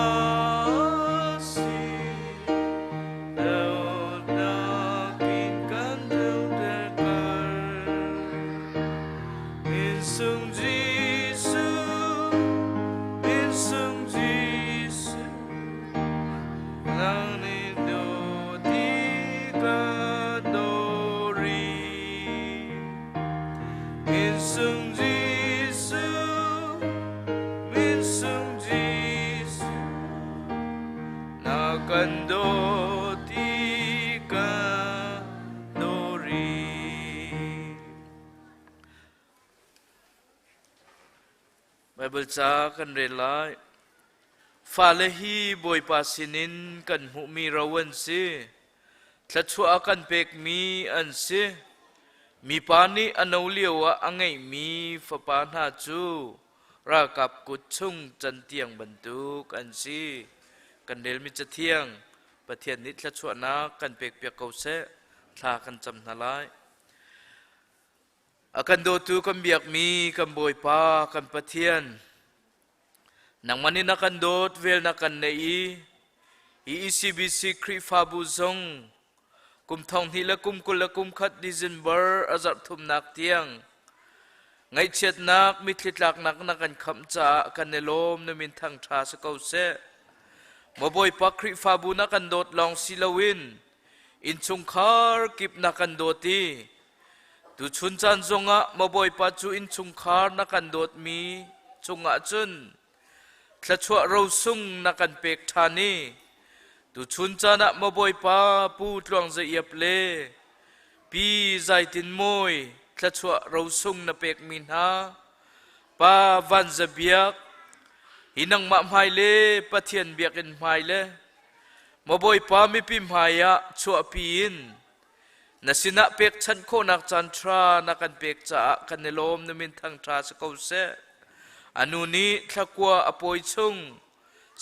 si, dawtnak in kan deuhter kar. Min sung Jesuh, min sung Jesuh, nang nih dawti ka dori. Min sung Jesuh, min sung Jesuh, na kan dawti ka dori. Baibal ca kan rel lai. Fale hi Bawipa sinin kan hmuhmi ro an si. Thluachuah a kan pekmi an si. Mipa nih a no lio ah a ngeihmi fapa hna cu ralkap kut chung cantiang bantuk an si. Kan relmi Cathiang Pathian nih thluachuahnak kan pekpiak ko seh. Thla kan cam hna lai. A kan dawtu kan biakmi kan Bawipa kan Pathian, nangmah nih na kan dawt vel na kan neih i hi ECBC Khrihfabu zong kum thong hnih le kum kul le kum khat December a zarh thumnak tiang ngaihchiatnak mitthli tlaknak na kan khamh caah kan i lawm na min thangṭha si ko seh. Maw Bawipa Khrihfabu na kan dawt lawng si loin innchungkhar kip na kan dawt i Tuchun caan zongah maw Bawipa cu innchungkhar na kan dawtmi cungah cun thluachuah rosung na kan pek ṭhan i tuchun caan ah maw Bawipa Pu Tluang Za Iap le Pi Zai Tin Mawi thluachuah rosung na pekmi hna Pa Van Za Biak hi nangmah hmai le Pathian biakinn hmai le maw Bawipa mipi hmai ah chuahpi in Na sinah pekchanh khawhnak caanṭha na kan pek caah kan i lawm na min thangṭha si ko seh. A nu nih thlakua a pawi chung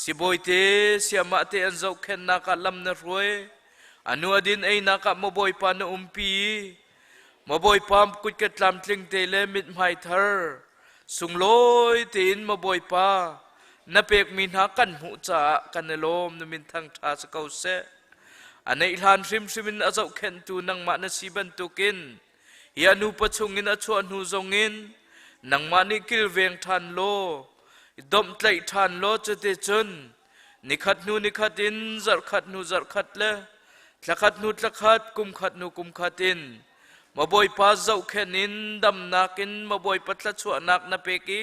sibawite siamah te an zohkhenhnak ah lam na hruai. A nu a din einak ah maw Bawipa na umpi i maw Bawipa kutka tlamtling te le mithmai thar sunglawi tein maw Bawipa na pekmi hna kan hmuh caah kan i lawm na min thangṭha si ko seh. A neih hlan hrimhrim in a zohkhenhtu nangmah na si bantukin Hi a nupa chungin a chuah hnu zongin nangmah nih kilveng ṭhan law domhtlaih ṭhan law cuticun nikhat hnu nikhat in zarhkhat hnu zarhkhat le thlakhat hnu thlakhat kumkhat hnu kumkhat in ma Bawipa zohkhenh in damnak in ma Bawipa thluachuahnak na pek i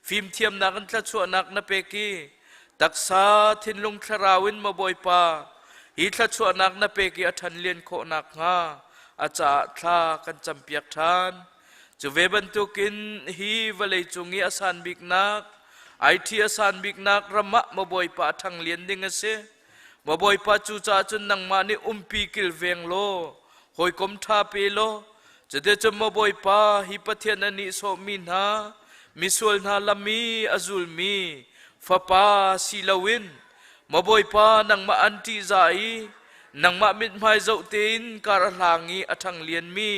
fimthiamnak in thluachuahnak na pek i taksa thinlung thlarau in ma Bawipa hi thluachuahnak na pek i a ṭhan lian khawh nakhnga a caah thla kan campiak ṭhan. Cu ve bantukin hi vawlei cung i a san biknak IT a san biknak ram ah ma Bawipa a ṭhang lian ding a si. Ma Bawipa cu caah cun nangmah nih umpi kilveng law hawikom ṭha pe law cuticun maw Bawipa hi Pathian a nihsawhmi hna misual hna lam i a zulmi fapa si loin maw Bawipa nangmah an ṭihzah i nangmah mithmai zoh tein kar a hlang i a ṭhang lianmi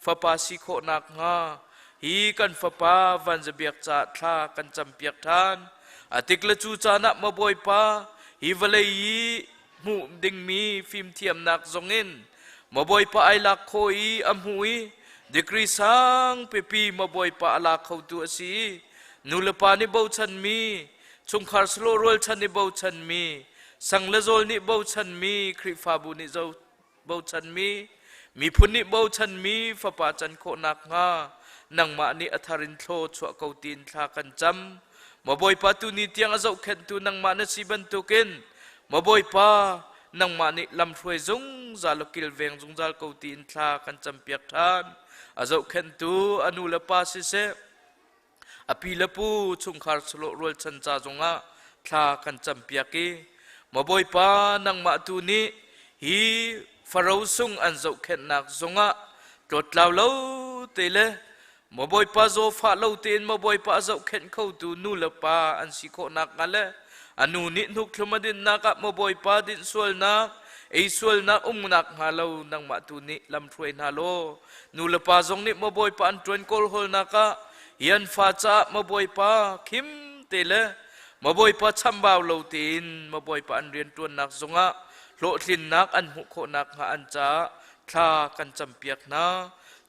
fapa si khawh nakhnga hi kan fapa Van Za Biak caah thla kan campiak ṭhan. A tik le cu caan ah maw Bawipa hi vawlei i hmuh dingmi fimthiamnak zongin maw Bawipa ai lak khawh i a hmuh i degree sang pipi maw Bawipa a la khotu a si i nulepa nih bochanmi chungkhar salo rualchan nih bochanmi sang le zawl nih bochanmi Khrihfabu nih bochanmi miphun nih bochanmi fapa can khawh nakhnga nangmah nih a thar in thlaw chuah ko tiin thla kan cam maw Bawipa tu ni tiang a zohkhenhtu nangmah na si bantukin maw Bawipa nangmah nih lamhruai zungzal law kilveng zungzal ko tiin thla kan campiak ṭhan a zohkhenhtu a nu le pa siseh a pi le pu chungkhar sawlawh rualchan ca zongah thla kan campiak i maw Bawipa nangmah tu nih hi Faro sung an zohkhenhnak zongah tlawttlau lo te le maw Bawipa zawfah lo tein maw Bawipa a zohkhenh khotu nu le pa an si khawh nakhnga le a nu nih hnukthlum a dinhnak ah maw Bawipa dinh sualnak ei sualnak umnak hnga lo nangmah tu nih lamhruai hna law nu le pa zong nih maw Bawipa an ṭuan kawlhawlnak ah hi an fa caah maw Bawipa khim te le maw Bawipa chambau lo tein maw Bawipa an rianṭuannak zongah hlawhtlinnak an hmuh khawh nakhnga an caah thla kan campiak hna.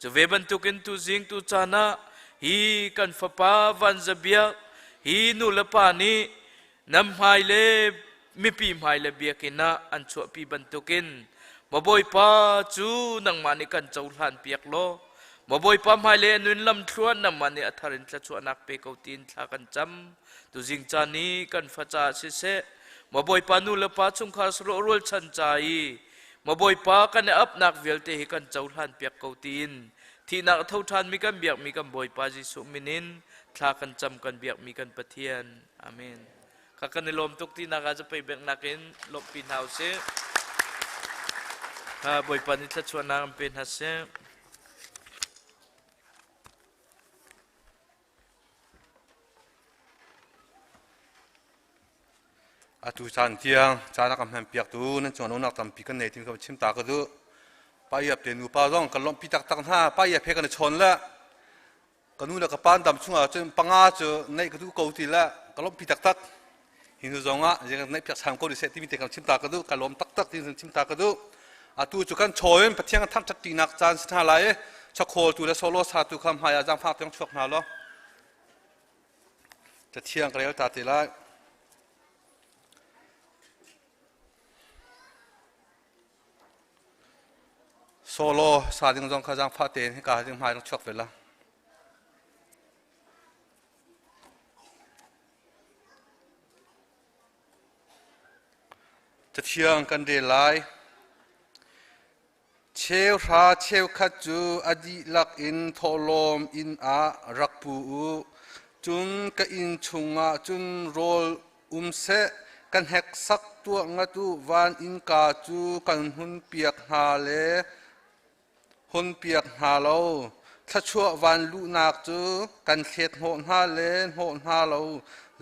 Cu ve bantukin tuzing tu caan ah hi kan fapa Van Za Biak hi nu le pa nih nam hmai le mipi hmai le biakinn ah an chuahpi bantukin maw Bawipa cu nangmah nih kan cohlan piak law maw Bawipa hmai le nun lamthluan nangmah nih a thar in thluachuahnak pe ko tiin thla kan cam tuzing caan i kan fa caah siseh maw Bawipa nu le pa chungkhar sarawh rualchan ca i maw Bawipa kan i apnak vialte hi kan cohlan piak ko tiin thihnak a tho ṭhanmi kan biakmi kan Bawipa Jesuh min in thla kan cam kan biakmi kan Pathian amen Ka kan i lawm tuk tinak ah zapei bengnak in lawmhpi hna usih. Bawipa nih thluachuahnak an pe hna seh. Atu caan tiang caan a kan hman piaktu nan cung ah tampi kan nei timi ka chim ta ka duh. Pa iap te nu pa zong kan lawmhpi taktak hna. Pa iap he kan i chawn le ka nu le ka pa an dam chungah cun panga cu neih ka duh ko ti le ka lawmhpi taktak hi nu zong ah neih piak sam ko seh timi te kan chim ta ka duh ka lawm taktak ti chim ta ka duh atu cu kan chaw in Pathian kan thangṭhat ṭinak caan si hna lai i chakhawl tu le solo sa tu kha hmai ah zaangfak tiang chuak hna law Cathiang ka rel ta te lai. Solo sa ding zong kha zaangfah tein hika ding hmai rak chuak ve la. Cathiang kan rel lai. Cheuhra cheukhat cu a dihlak in thawhlawm inn ah rak pu u. Cun ka inn chungah cun rawl um seh, ka hneksak tuah ngat u, van innka cu kan hunpiak hna le hunpiak hna lo. Thluachuah van luhnak cu kan thlet hnawh hna le hnawh hna lo,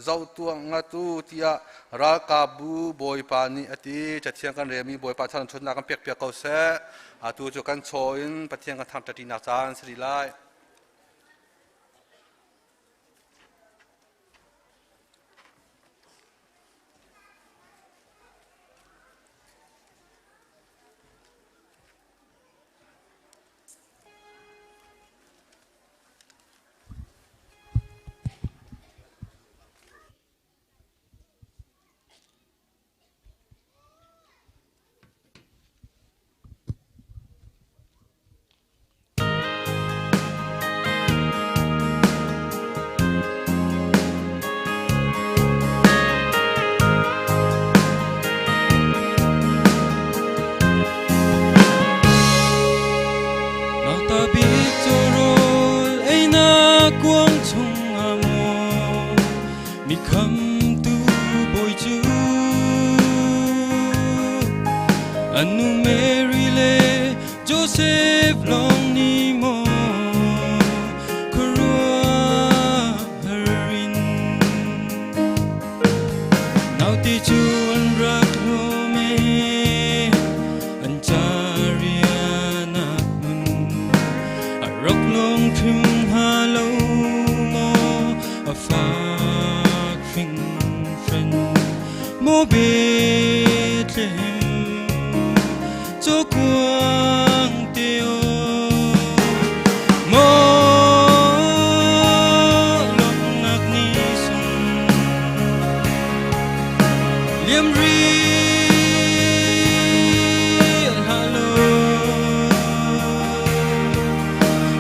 zoh tuah ngat u, tiah ralkapbu Bawipa nih a ti. Cathiang kan relmi Bawipa thangṭhatnak kan pekpiak ko seh. Atu cu kan chaw in Pathian kan thangṭhatnak caan si rih lai. Mikhamtu bawi cu an nu Mary le Joseph lawng nih maw khuaruahhar in naute cu an rak hlawm i an ca rianak hmun a rak lawng hrim hnga lo maw a fak hringhran maw Bethlehem cawkuang te aw maw lawmhnak ni sung liam rih hlah law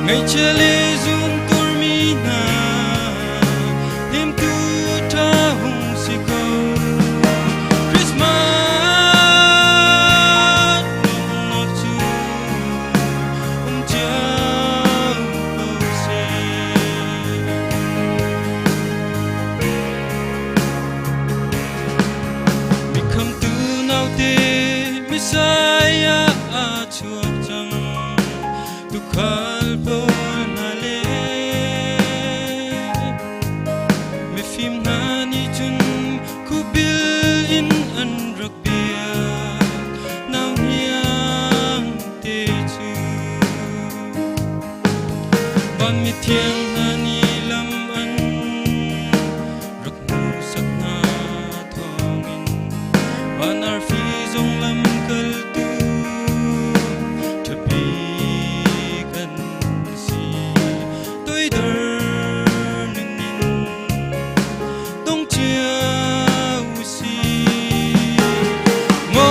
ngaihchia le zuntur mi hna hnemtu ṭha hung si ko. Christmas lawmhnak cu um cio ko seh. Mikhamtu naute Messiah a chuak cang. Tuukhal pawl hna le mifim hna nih cun khuabil in an rak biak nau hniang te cu. Van mithiang hna nih lam an rak hmuhsak hna thawngin van arfi zong lamkaltu ṭhapi kan si. Toidor nun in dong cio usih. Maw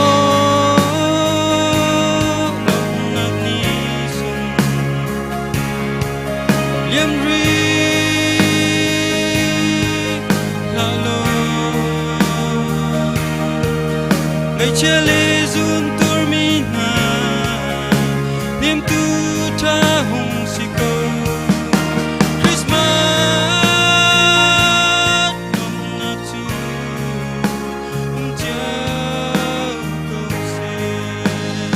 lawmhnak ni sung liam rih hlah law ngaihchia le zuntur mi hna hnemtu ṭha hung si ko. Christmas lawmhnak cu um cio ko seh.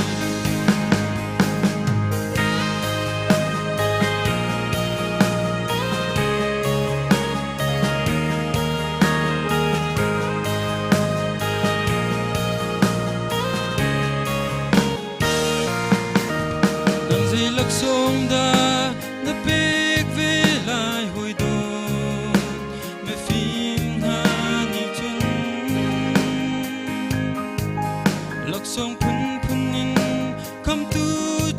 Nang zei laksawng dah na pek ve lai hawi dawt mifim hna nih cun laksawng phunphun in khamtu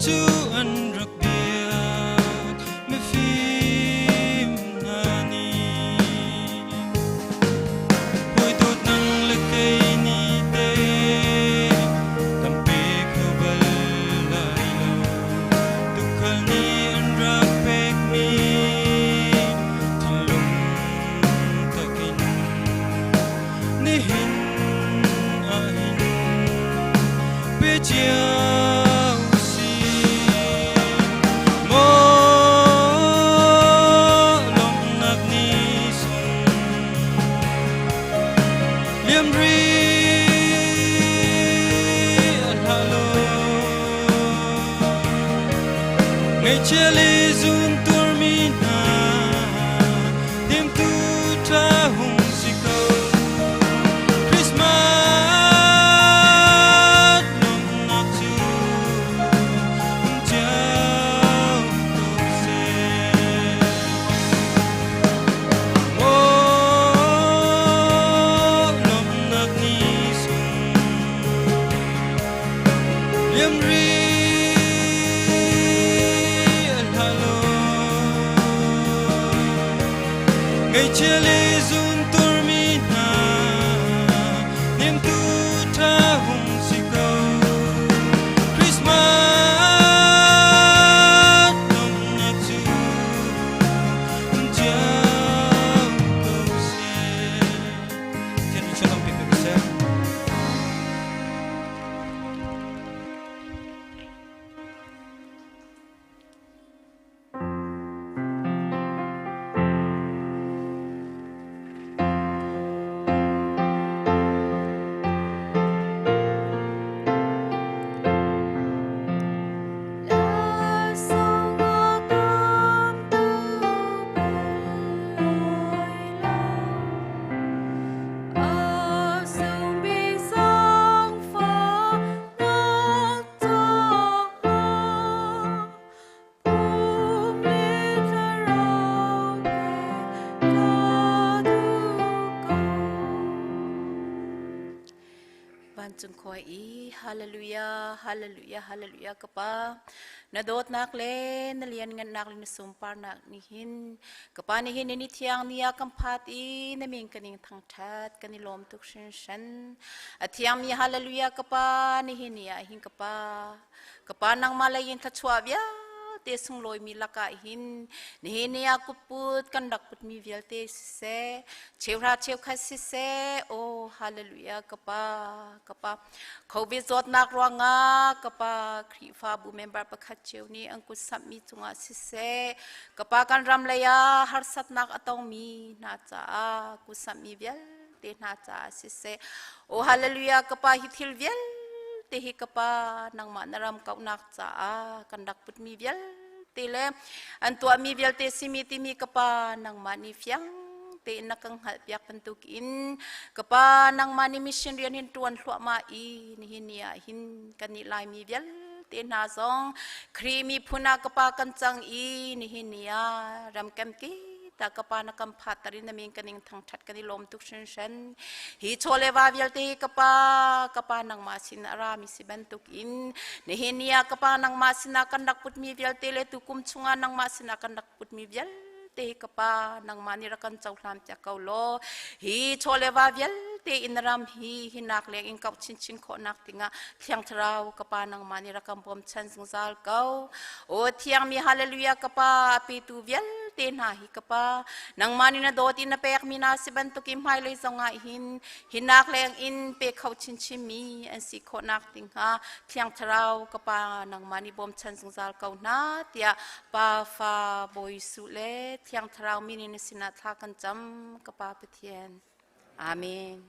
cu an rak biak mifim hna nih hawi dawt nang le kei nih teh kan pe kho bal lai lo tuukhal nih an rak pekmi thinlung takin nihin ahhin pe cio usih. Maw lawmhnak ni sung liam rih hlah law ngaihchia le zuntur mi hna hnemtu ṭha hung si ko. Christmas lawmhnak cu um cio ko seh. Maw lawmhnak ni sung liam rih hlah law ngaihchia le zuntur mi hna hnemtu ṭha hung si ko. Christmas lawmhnak cu um cio ko seh. Pathian nih shalom pe ko seh. Vancung khua i Hallelujah, Hallelujah, Hallelujah ka Pa. Na dawtnak le na lianngannak le na sunparnak nih hin ka Pa nih hin ni thiang ni ah kan phat i na min kan ing thangṭhat kan i lawm tuk hringhran. A thiangmi Hallelujah ka Pa nihin ni ah hin ka Pa. Ka Pa nangmah lei in thluachuah vialte sunglawimi lakah hin nihin ni ah kutput kan rak putmi vialte siseh, cheuhra cheukhat siseh, aw hallelujah ka Pa, ka Pa. Covid zawtnak ruangah ka Pa Khrihfabu member pakhat cio nih an kut samhmi cungah siseh, ka Pa kan ram lei ah harsatnak a tongmi hna caah kut samhmi vialte hna caah siseh, aw hallelujah ka Pa hi thil vialte hi ka Pa nangmah na ram kauhnak caah kan rak putmi vialte le an tuahmi vialte simi timi ka Pa nangmah nih fiang tein na kan hngalhpiak bantukin ka Pa nangmah nih mission rian hin ṭuan hluahmah i nihin ni ah hin kan nih Laimi vialte hna zong Khrih miphun ah ka Pa kan cang i nihin ni ah ramkem kip ta ka Pa na kan phatter in na min kan ing thangṭhat kan i lawm tuk hringhran. Hi chaw le va vialte hi ka Pa, ka Pa nangmah sin a rami si bantukin nihin ni ah ka Pa nangmah sinah kan rak putmi vialte le tukum chungah nangmah sinah kan rak putmi vialte hi ka Pa nangmah nih rak kan cohlan piak ko law hi chaw le va vialte in ram hi hinak leng in kauh chinchin khawhnak dingah Thiang Thlarau ka Pa nangmah nih rak kan bawmchan zungzal ko. Aw thiangmi hallelujah ka Pa a petu vialte hna hi ka Pa nangmah nih na dawt in na pekmi na si bantukin hmailei zongah hin hinak leng in pe kho chinchin mi an si khawhnak ding hnga Thiang Thlarau ka Pa nangmah nih bawmchan zungzal ko hna tiah Pa Fa Bawi Jesuh le Thiang Thlarau min in na sinah thla kan cam ka Pa Pathian. Amen.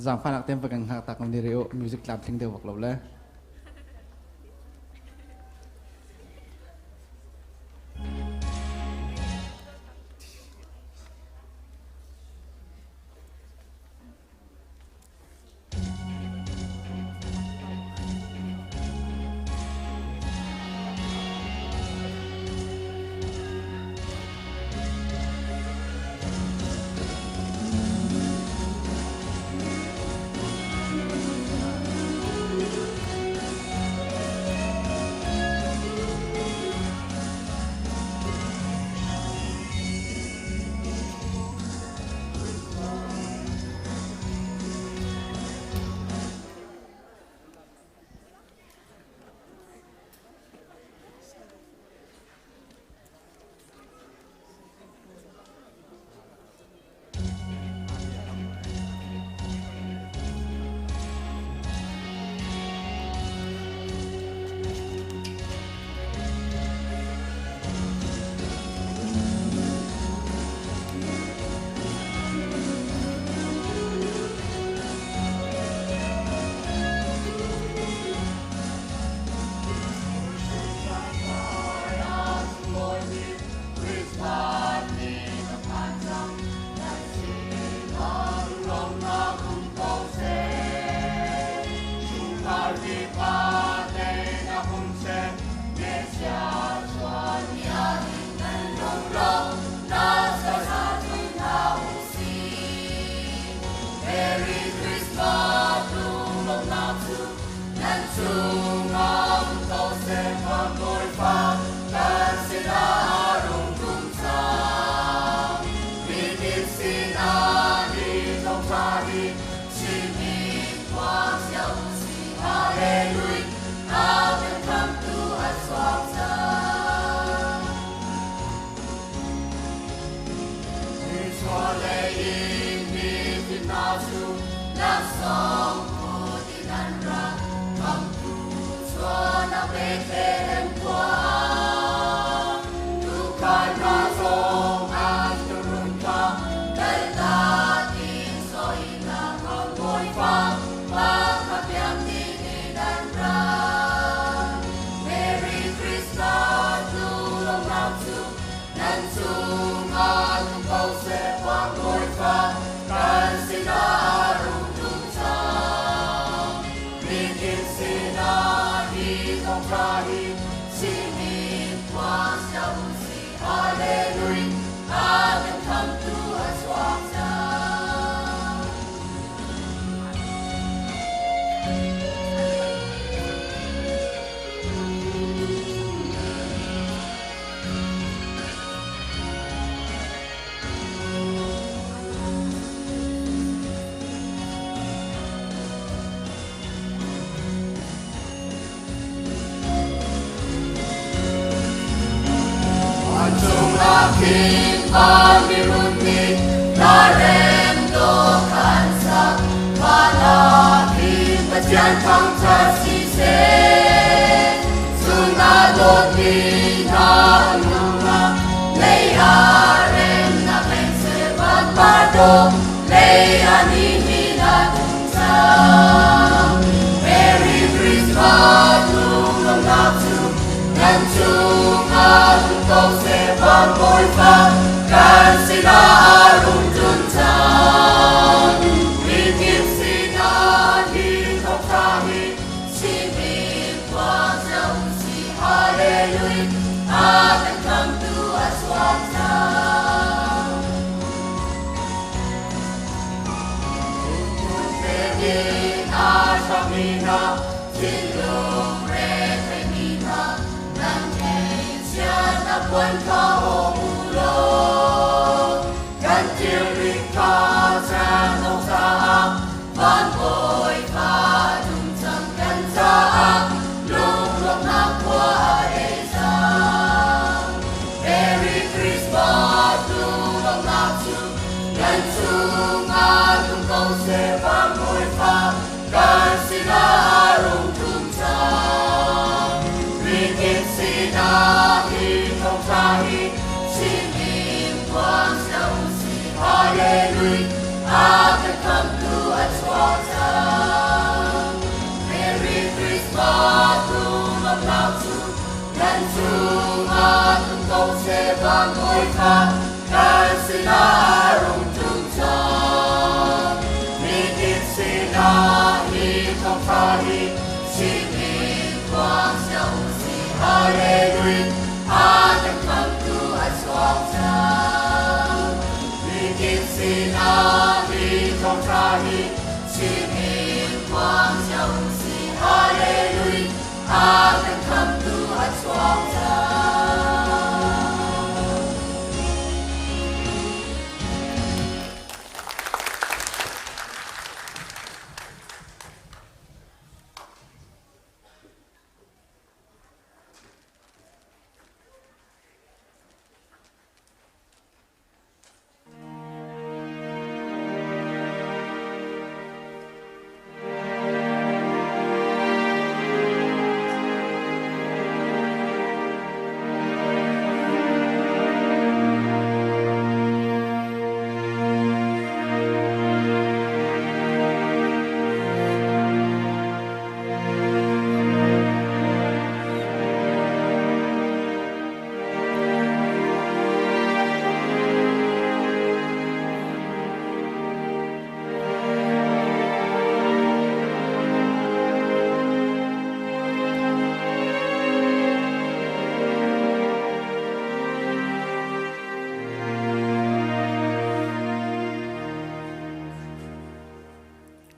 Zaangfahnak tein va kan hngak ta ko ni re u music tlamtling deuh bak lo le. thawngṭha hi chimin phuang cio u sih. Hallelujah, a kan khamhtu a chuak cang. Vancung ah khin van mirun nih hla rem dawh kha an sak. Van ah khin Pathian thangṭhat siseh. Cun aa dawtmi hna an nungak lei ah remnak leng seh van par dawh lei ah nihin ah tlung cang. Merry Christmas lunglawmhnak cu nan cungah tlung ko seh van Bawipa kan sinah a rung tlun cang. Mikip sinah hi thawngṭha hi chimin phuang cio u sih. Hallelujah, a kan khamhtu a chuak cang. Phungphun a hrammi hna, thinlung retheimi hna, nan ngeihchiatnak puan kha hawng u law, kan thilri kha chan awk caah van bawi kha a tlung cang kan caah lunglawmhnak khua a ei cang. Merry Christmas lunglawmhnak cu kan chungah tlung ko seh van Bawipa kan sinah a rung tlung cang. Mikip sinah hi thawngṭha hi chimin phuang cio u sih. Hallelujah, a kan khamhtu a chuak cang. Merry Christmas lunglawmhnak cu nan cungah tlung ko seh van Bawipa kan sinah a rung tlung cang. Mikip sinah hi thawngṭha hi chimin phuang cio u sih. Hallelujah, a kan khamhtu a chuak cang. Mikip sinah hi thawngṭha hi chimin phuang cio u sih. Hallelujah, a kan khamhtu a chuak cang.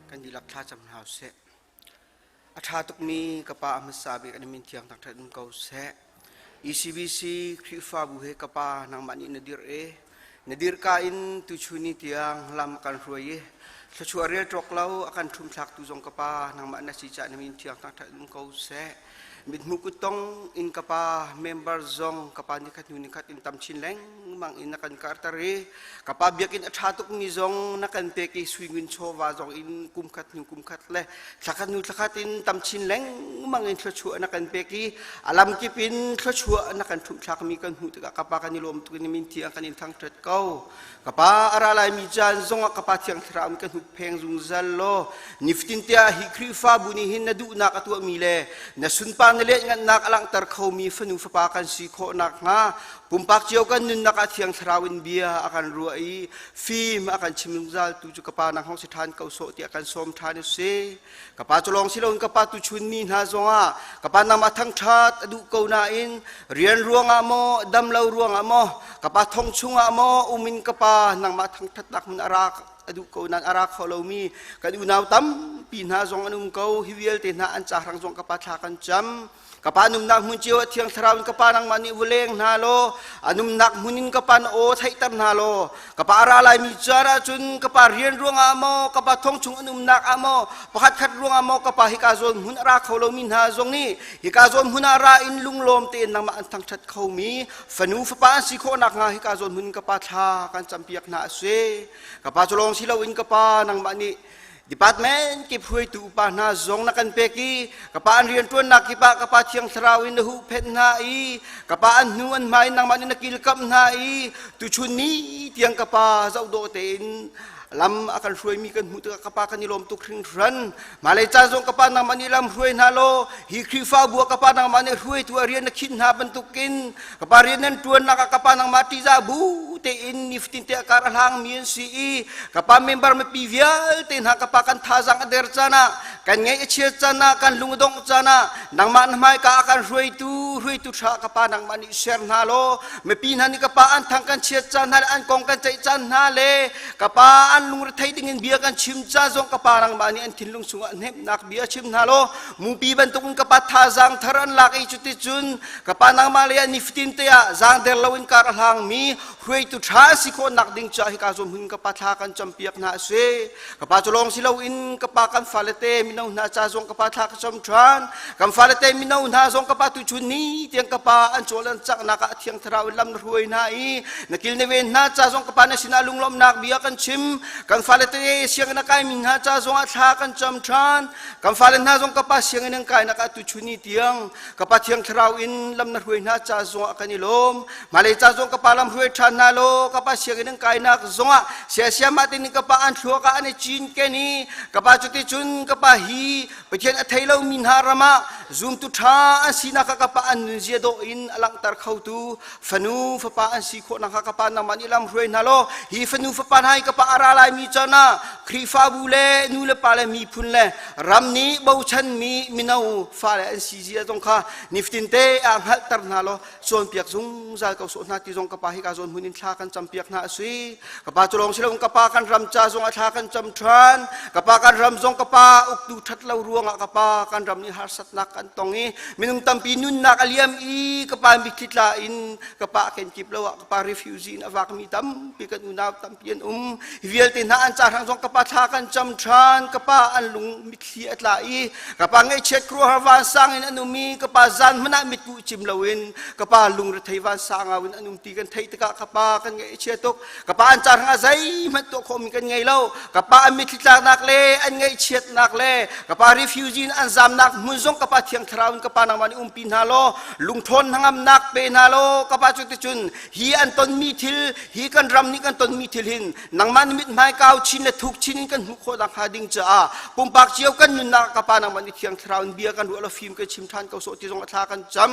Kan dihlak thlacam hna usih. A ṭha tukmi ka pa a hmasa bik an min thiang thangṭhat um ko seh. ECBC Khrihfabu he ka pa nangmah nih na dirh i na dirhka in tuchun ni tiang lam a kan hruai i thluachuah rel ṭawk lo a kan ṭhumthlaktu zong ka pa nangmah na si caah na min thiang thangṭhat um ko seh. Mithmuh kuttong in ka pa member zong ka pa nikhat hnu nikhat in tam chin lengmang in na kan karter i ka pa biakinn a ṭha tukmi zong na kan pek i suingun chawva zong in kum khat hnu kum khat le thlakhat hnu thlakhat in tam chin lengmang in thluachuah na kan pek i a lamkip in thluachuah na kan ṭhumhthlakmi kan hmuh tikah ka pa kan i lawm tuk in min thiang kan in thangṭhat ko. Ka pa a ra laimi caan zongah ka pa thiang thlarau in kan hup. huppheng zungzal law nifatin te ah hi Khrihfabu nih hin na duhnak a tuahmi le na sunpar na lianhngannak a langhter khomi fanu fapa kan si khawh nakhnga pumpak cio kan nunnak ah Thiang Thlarau in bia a kan ruah i fim a kan chim zungzal tu cu ka Pa nang hong si ṭhan ko sawh tiah kan sawm ṭhan u si. Ka pa cu lawng si loin ka pa tuchun mi hna zongah ka pa nangmah thangṭhat a duh ko nain rian ruangah maw dam lo ruangah maw ka pa thong chungah maw um in ka pa nangmah thangṭhatnak hmun a ra a duh ko nain a ra kho lomi kan unau tampi hna zong an um ko. Hi vialte hna an ca hrang zong ka pa thla kan cam. Ka pa numnak hmun cio ah Thiang Thlarau in ka pa nangmah nih vuleng hna law a numnak hmun in ka pa na aw theihter hna law ka pa ra laimi caan ahcun ka pa rian ruangah maw ka pa thong chung an umnak ah maw pakhat khat ruangah maw ka pa hika zawn hmun a ra kho lomi hna zong nih hika zawn hmun ah ra in lunglawm tein nangmah an thangṭhat khomi fanu fapa an si khawh nakhnga hika zawn hmun in ka pa thla kan campiak hna a si. Ka pa cu lawng si loin ka pa nangmah nih Department kip hruaitu upa hna zong na kan pek i ka pa an rianṭuannak kip ah ka pa Thiang Thlarau in na huhphenh hna i ka pa an hnu an hmai nangmah nih na kilkamh hna i tuchun ni tiang ka pa zohdawh tein lam a kan hruaimi kan hmuh tikah ka pa kan i lawm tuk hringhran. Hmailei caan zong ka pa nangmah nih lam hruai hna law hi Khrihfabu ah ka pa nangmah nih hruaitu a rian na khinh hna bantukin ka pa rian nan ṭuannak ah ka pa nangmah ṭihzah bu tein nifatin te a kar a hlangmi an si i ka pa member mipi vialte hna ka pa kan thazaang a der caan ah kan ngaih a chiat caan ah kan lung a dongh caan ah nangmah na hmaika a kan hruaitu hruaitu ṭha ka pa nangmah nih ser hna law mipi hna nih ka pa an thang kan chiat caan hna le an kong kan ceih caan hna le ka pa an lungrethei dingin bia kan chim caan zong ka pa nangmah nih an thinlung chungah hnemhnak bia chim hna law mupi bantukin ka pa thazaang thar an lak i cuticun Ka pa nangmah lei ah nifatin te ah zaangder loin kar a hlangmi hruaitu ṭha si khawhnak ding caah hika zawn hmun ka pa thla kan campiak hna a si. Ka pa cu lawng si loin ka pa kan fale te mino hna ca zong ka pa thla ka cam ṭhan. Kan fale te mino hna zong ka pa tuchun ni tiang ka pa an cawl an caknak ah Thiang Thlarau in lam na hruai hna i na kil na ven hna ca zong ka pa na sinah lunglawmhnak bia kan chim. Kan fale te sianginn a kaimi hna ca zong ah thla kan cam ṭhan. Kan fale hna zong ka pa sianginn an kainak ah tuchun ni tiang Ka Pa Thiang Thlarau in lam na hruai hna ca zongah kan i lawm. Hmailei ca zong ka pa lam hruai ṭhan hna law ka pa sianginn an kainak zongah siasiamah te nih ka pa an thluak ah an i cinken i ka pa cuticun ka pa hi Pathian a thei lomi hna ram ah zumtu ṭha an sinak kha ka pa an nunzia dawh in a langhter khotu fanu fapa an si khawh nakhnga ka pa nangmah nih lam hruai hna law hi fanu fapa hna hi ka pa a ra laimi caan ah Khrihfabu le nu le pa le miphun le ram nih bochanmi mino fale an si zia zong kha nifatin te ah hngalhter hna law cawnpiak zungzal ko sawh hna ti zong ka pa hi ka zawn hmun in thla kan campiak hna a si. Ka pa cu lawng si loin ka pa kan ram ca zong ah thla kan cam ṭhan. Ka pa kan ram zong ka pa uktu ṭhat lo ruangah ka pa kan ram nih harsatnak kan tong i minung tampi nunnak a liam i ka pa mitthli tla in ka pa kenkip lo ah ka pa refugee in a vakmi tampi kan unau tampi an um. Hi vialte hna an ca hrang zong ka pa thla kan cam ṭhan. Ka pa an lung mitthli a tla i ka pa ngaihchiat khuaruahhar vansang in an um i ka pa zan hmanh ah mitkuh cim loin ka pa lungrethei vansang au in an um ti kan theih tikah ka pa kan ngaihchia tuk. Ka pa an ca hrangah zeihmanh tuah khawhmi kan ngei lo. Ka pa an mitthli tlaknak le an ngaihchiatnak le ka pa refugee in an zamnak hmun zong ka pa Thiang Thlarau in ka pa nangmah nih umpi hna law lungṭhawn hnangamnak pe hna law ka pa cuticun hi an tonmi thil hi kan ram nih kan tonmi thil hin nangmah nih mithmai kau chin le thuk chin in kan hmuh khawh nakhnga ding caah pumpak cio kan nunnak ka pa nangmah nih Thiang Thlarau in bia kan ruah law fim kan chim ṭhan ko sawh ti zong a thla kan cam.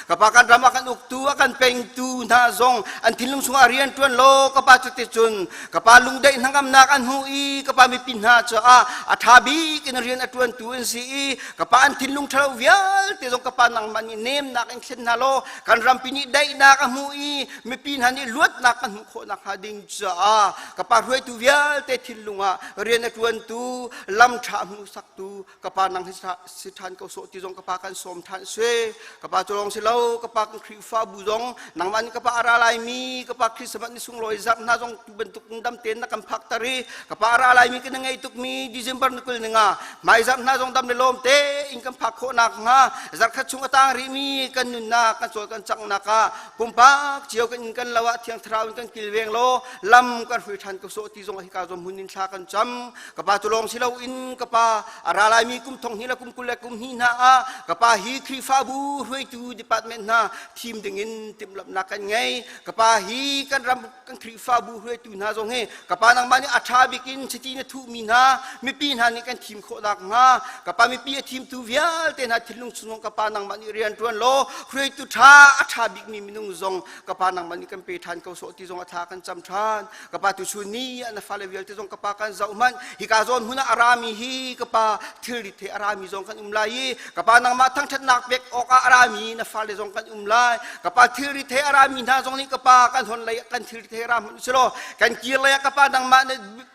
Ka pa kan ram ah kan uktu a kan pengtu hna zong an thinlung chungah rian ṭuan law ka pa cuticun ka pa lungdaih hnangamnak an hmu i ka pa mipi hna caah a ṭha bik in rian a ṭuantu an si i ka pa an thinlung ṭhalo vialte zong ka pa nangmah nih nemnak in thlen hna law kan rampi nih daihnak a hmu i mipi hna nih luatnak kan hmuh khawh nakhnga ding caah ka pa hruaitu vialte thinlung ah rian a ṭuantu lam ṭha a hmuhsaktu ka pa nang hi si ṭhan ko sawh ti zong ka pa kan sawm ṭhan si. Ka pa cu lawng si lo, ka pa kan Khrihfabu zong nangmah nih ka pa a ra laimi ka pa Christmas ni sunglawi zarh hna zong tu bantuk dam tein na kan phak tar i ka pa a ra laimi kan ngei tukmi December ni 25 hmai zarh hna zong dam le lawm tein kan phak khawh nakhnga. nakhnga zarkhat chung a tang rihmi kan nunnak kan cawl kan cangnak ah pumpak cio kan inn kan lo ah Thiang Thlarau in kan kilveng law lam kan hrui ṭhan ko sawh ti zong hika zong hmun in thla kan cam. Ka pa cu lawng si loin ka pa a ra laimi kum thong hnih le kum 20 le kum hnih hna ah ka pa hi Khrihfabu hruaitu department hna thim dingin timhlamhnak kan ngei. Ka pa hi kan ram kan Khrihfabu hruaitu hna zong hi ka pa nangmah nih a ṭha bik in chiti na thuhmi hna mipi hna nih kan thim khawh nakhnga ka pa mipi a thimtu vialte hna thinlung chung ka pa nangmah nih rian ṭuan law hruaitu ṭha a ṭha bikmi minung zong ka pa nangmah nih kan pe ṭhan ko sawh ti zong a thla kan cam ṭhan. Ka pa tuchun ni ah na fale vialte zong ka pa kan zoh hmanh, hika zawn hmun ah a rami hi ka pa thilrit he a rami zong kan um lai i ka pa nangmah thangṭhatnak pek awkah a rami na fale zong kan um lai. Ka pa thilrit he a rami hna zong nih ka pa kan hon lei kan thilrit he ra hmanh usilaw kan kir lei ah ka pa nangmah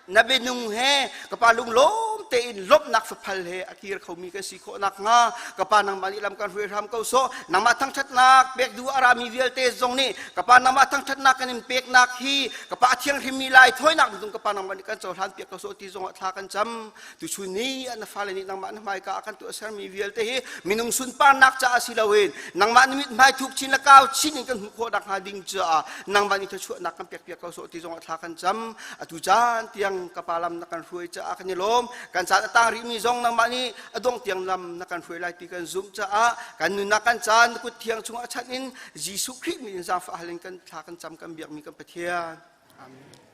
na bianung he ka pa lunglawm tein lawmhnak faphal he a kir khomi kan si khawh nakhnga ka pa nangmah nih lam kan hruai hram ko sawh. Nangmah thangṭhatnak pek duh a rami vialte zong nih ka pa nangmah thangṭhatnak kan in peknak hi ka pa thianghlimmi lai thawinak ding ka pa nangmah nih kan cohlan piak ko sawh ti zong ah thla kan cam. Tuchun ni na fale nih nangmah na hmaika ah kan tuah sermi vialte hi minung sunparnak caah si loin nangmah na mithmai thuk chin le kau chin in kan hmuh khawh nakhnga ding caah nangmah nih thluachuahnak kan pek piak ko sawh ti zong ah thla kan cam. Atu caan tiang ka pa lam na kan hruai caah kan i lawm. Kan caan a tang rihmi zong nangmah nih a dong tiang lam na kan hruai lai ti kan zumh caah kan nunnak kan caan na kut thiang chungah chanh in Jesuh Khrih min in zaangfah hal in kan thla kan cam kan biakmi kan Pathian. Amen.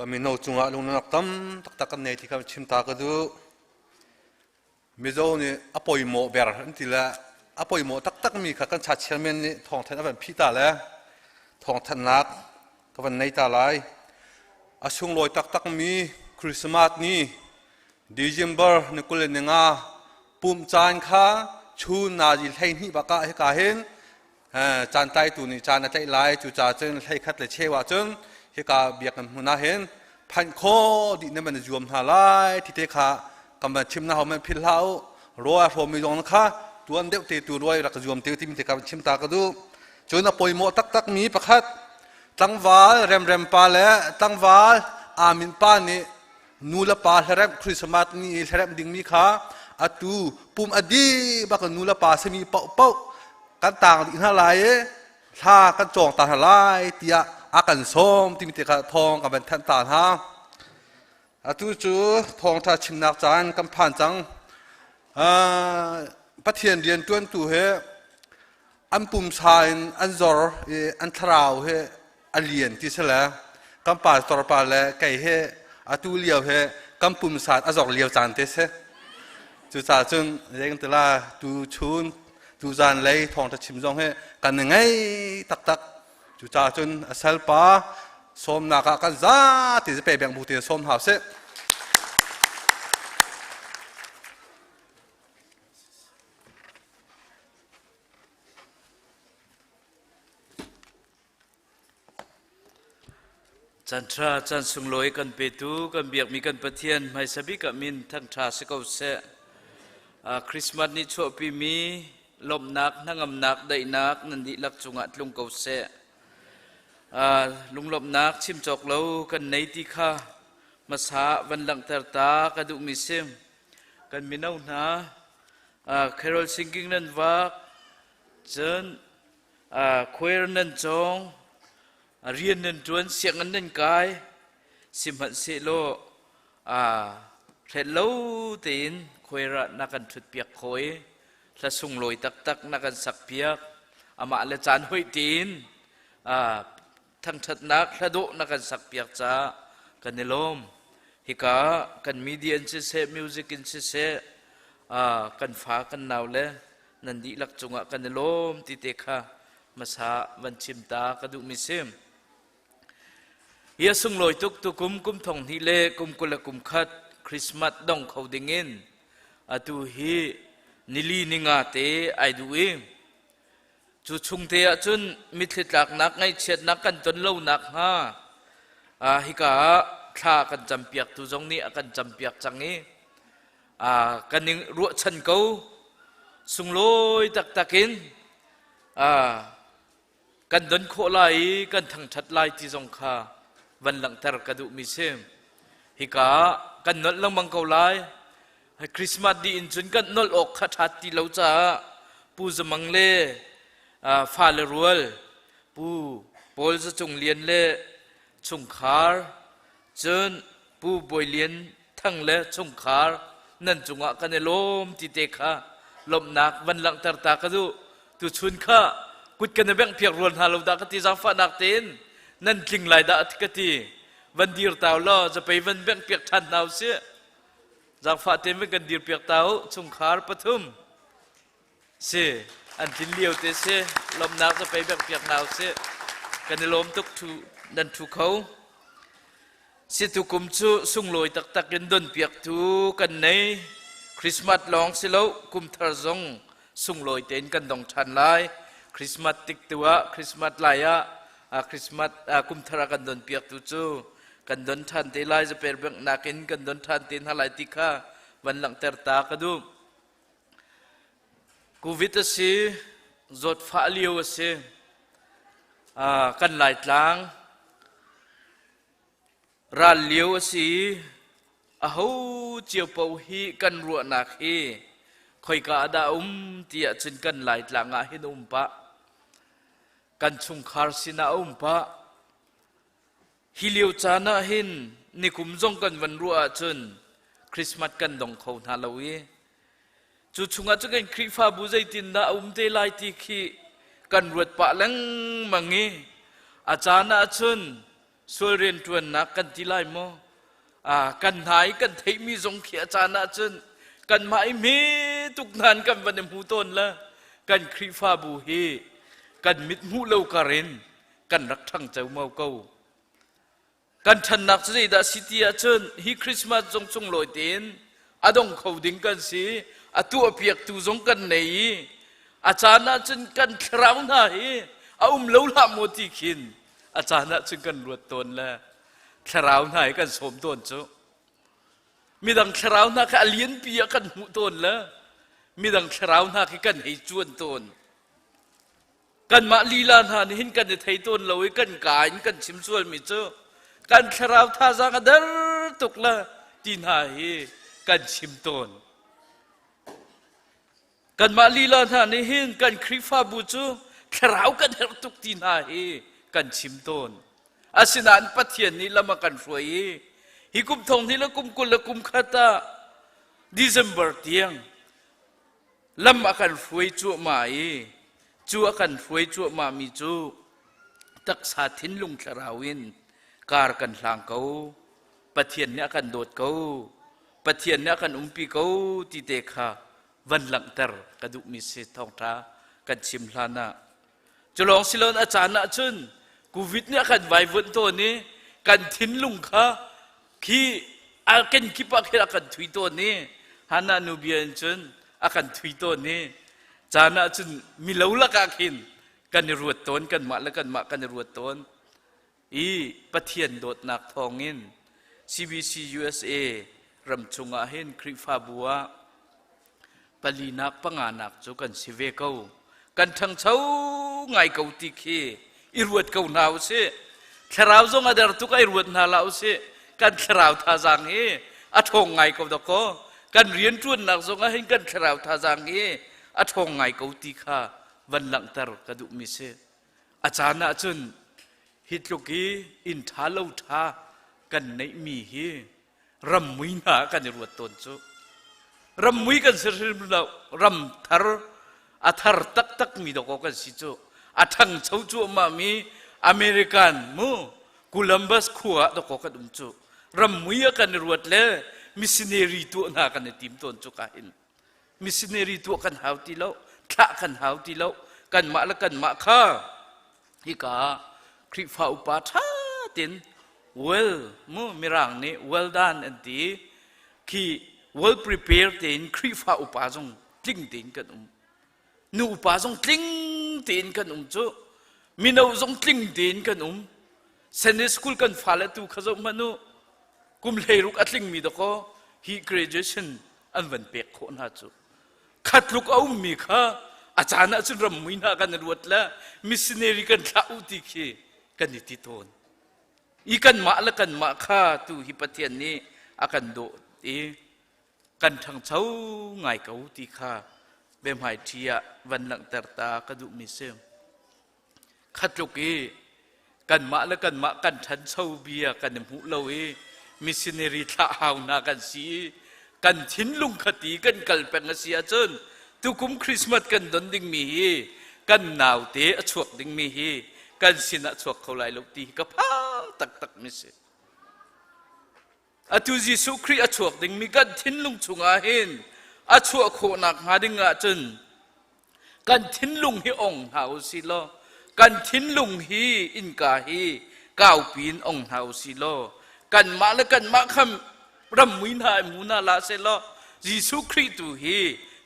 Kan mino cungah lungnak tam taktak kan nei ti kha chim ta ka duh. Mizo nih a poimawh ber an ti le a poimawh taktak mi kha kan cha chairman nih thawngthan a van phih ta le thawngthannak ka van nei ta lai. A sunglawi taktak mi Christmas ni December ni 25 pumh caan kha chun nazi 12 bak ah hika hin caan tlaitu nih caan a tlaih lai. Cucaah cun 11 le cheu ah cun hika biakinn hmun ah hin phanh khawh dih nan van i zuam hna lai ti te kha kan van chim na hau man philh hlah u. Rawl a hrawmmi zong kha tuan deuh te tu ruai rak zuam te timi te kha chim ta ka duh. Cun a pawimawh taktak mi pakhat, tlangval remrem pa le tlangval amin pa nih nu le pa hlaremh Christmas ni i hlaremh dingmi kha atu pum a di bak nu le pa simi paohpaoh kan tang dih hna lai i thla kan cawng ta hna lai tiah a kan sawm timi te kha thawng kan van thanh ta hna. Atu cu thawngṭha chimnak caan kan phan cang. Pathian rian ṭuantu he an pumsa in an zor i an thlarau he a lian ti si le kan pastor pa le kei he atu lio he kan pumsa a zor lio caan te si. Cucaah cun zei kan ti la, tu chun tu zan lei thawngṭha chim zong hi kan i ngei taktak. Cucaah cun a salpa sawmnak ah kan zate pe beng bu tein sawm hna usih. Caan ṭha caan sunglawi kan petu kan biakmi kan Pathian hmaisa bik ah min thangṭha si ko seh. Christmas nih chuahpimi lawmhnak, hnangamnak, daihnak nan dihlak cungah tlung ko seh. Lunglawmhnak chim cawk lo kan nei ti kha hmasa van langhter ta ka duhmi si. Kan mino hna carol singing nan vak, cun choir nan cawng, rian nan ṭuan, sianginn nan kai, sihmanhsehlaw hren lo tein choir ah na kan ṭhutpiak khawh i hla sunglawi taktak na kan sakpiak. Amah le caan hoih tein thangṭhatnak hla dawh na kan sakpiak caah kan i lawm. Hika kan media in siseh, music in siseh, kan fa kan nau le nan dihlak cungah kan i lawm ti te kha hmasa van chim ta ka duhmi si. Hi a sunglawi tuk tukum kum thong hnih le kum 21 Christmas dong kho dingin atu hi nili ninga te ai duh i cu chung te ah cun mitthli tlaknak ngaihchiatnak kan ton lo nak hnga hika ah thla kan campiaktu zong nih a kan campiak cang i kan i ruahchan ko sunglawi taktak in kan don khawh lai i kan thangṭhat lai ti zong kha van langhter ka duhmi si. Hika kan nolh lengmang ko lai. Christmas dih in cun kan nolh awk kha ṭhat ti lo caah Pu Zamang le fale rual Pu Paul Zacung Lian le chungkhar, cun Pu Bawi Lian Thang le chungkhar nan cungah kan i lawm ti te kha lawmhnak van langhter ta ka duh. Tuchun kha kut kan i bengh piak rual hna lo dah ka ti, zaangfahnak tein nan tling lai dah ka ti. Van dir tau law zapei van bengh piak ṭhan hna usih. Zaangfah tein van kan dir piak ta u. Chungkhar pathum si an tlin lio te si. Lawmhnak zapei bengh piak hna usih. Kan i lawm tuk. Thu nan thu kho. Si tukum cu sunglawi taktak in donpiaktu kan nei. Christmas lawng si lo, kum thar zong sunglawi tein kan dong ṭhan lai. Christmas tik tu ah, Christmas lai ah, Christmas kum thar ah kan donpiaktu cu kan don ṭhan te lai, zaper benghnak in kan don ṭhan te hna lai ti kha van langhter ta ka duh. Covid a si, zawtfah lio a si. Kan Laitlang Ral lio a si i aho cio paoh hi kan ruahnak hi khoika ah dah a um ti ahcun kan Laitlang ah hin a um pah. Kan chungkhar sinah a um pah. Hi lio caan ah hin nikum zong kan van ruah ahcun Christmas kan dong kho hna lo i cu chungah cun kan Khrihfabu zeitindah a um te lai ti khi kan ruat pah lengmang i a caan ahcun. Sual rianṭuannak kan ti lai maw? Kan hna i kan theihmi zong khi a caan ahcun kanmah i hme tuk hnan kan van i hmu tawn le kan Khrihfabu hi kan mit hmuh lo kar in kan rak ṭhang ceumau ko. Kan ṭhannak cu zeidah si ti ahcun hi Christmas zong sunglawi tein a dong kho ding kan si, a tuahpiaktu zong kan nei i a caan ahcun kan thlarau hna hi a um lo hlah maw ti khin a caan ahcun kan ruat tawn le thlarau hna hi kan sawm tawn cu. Midang thlarau hna kha a lianpi ah kan hmuh tawn le midang thlarau hna khi kan hei cuan tawn. Kanmah lila hna nih hin kan i thei tawn lo i kan kaa in kan chim sualmi cu kan thlarau thazaang a der tuk le ti hna hi kan chim tawn. Kanmah lila hna nih hin kan Khrihfabu cu thlarau kan herh tuk ti hna hi kan chim tawn. Asinain Pathian nih lam a kan hruai i hi kum thong hnih le kum 20 le kum khat ah December tiang lam a kan hruai cuahmah i cu a kan hruai cuahmahmi cu taksa thinlung thlarau in kar kan hlang ko. Pathian nih a kan dawt ko. Pathian nih a kan umpi ko ti te kha van langhter ka duhmi si thawngṭha kan chim hlan ah. Cu lawng si loin a caan ah cun Covid nih a kan vaivuanh tawn i kan thinlung kha khi a kenkip ah khin a kan thui tawn i Hannah nu bia in cun a kan thui tawn i caan ah cun milo lakah khin kan i ruat tawn, kanmah le kanmah kan i ruat tawn i Pathian dawtnak thawngin CBC USA ram chungah hin Khrihfabu ah palinak panganak cu kan si ve ko. Kan ṭhangcho ngai ko ti khi i ruat ko hna usih. Thlarau zong a der tuk ai ruat hna hlah usih. Kan thlarau thazaang hi a ṭhawng ngai ko dakaw. Kan rianṭuannak zong ah hin kan thlarau thazaang hi a ṭhawng ngai ko ti kha van langhter ka duhmi si. A caan ah cun hi tluk i inn ṭha lo ṭha kan neihmi hi rammui hna kan i ruat tawn cu. Rammui kan si hrim lo, ram thar a thar taktakmi dawkaw kan si cu. A ṭhangcho cuahmahmi American mu Columbus khua ah dawkaw kan um cu. Rammui ah kan i ruat le missionary tuah hna kan i tim tawn cu ka hin. Missionary tuah kan hau ti lo, thlah kan hau ti lo. Kanmah le kanmah kha hika Khrihfa upa ṭha tein well mu Mirang nih well done an ti khi well prepared tein Khrihfa upa zong tling tein kan um. Nu upa zong tling tein kan um cu. Mino zong tling tein kan um. Sunday school kan fale tu kha zoh hmanh u. Kum 16 a tlingmi dakaw hi graduation an van pek khawh hna cu. Khatluk a ummi kha a caan ah cun rammui hna kan i ruat le missionary kan thlah u ti khi kan i ti tawn. I kanmah le kanmah kha tu hi Pathian nih a kan dawh i kan ṭhangcho ngai ko ti kha biahmaiṭhi ah van langhter ta ka duhmi si. Khatluk i kanmah le kanmah kan ṭhancho bia kan i hmuh lo i missionary thlah hau hna kan si i kan thinlung khati kan kal peng a si ahcun tukum Christmas kan don dingmi hi kan naute a chuak dingmi hi kan sinah chuak kho lai lo ti hi ka phang taktak mi si. Atu Jesuh Khrih a chuak dingmi kan thinlung chungah hin a chuah khawhnak hnga ding ahcun kan thinlung hi ong hna u si law kan thinlung hi innka hi kaupi in ong hna u si law kanmah le kanmah kha rammui hna i mu hna la seh law Jesuh Khrih tu hi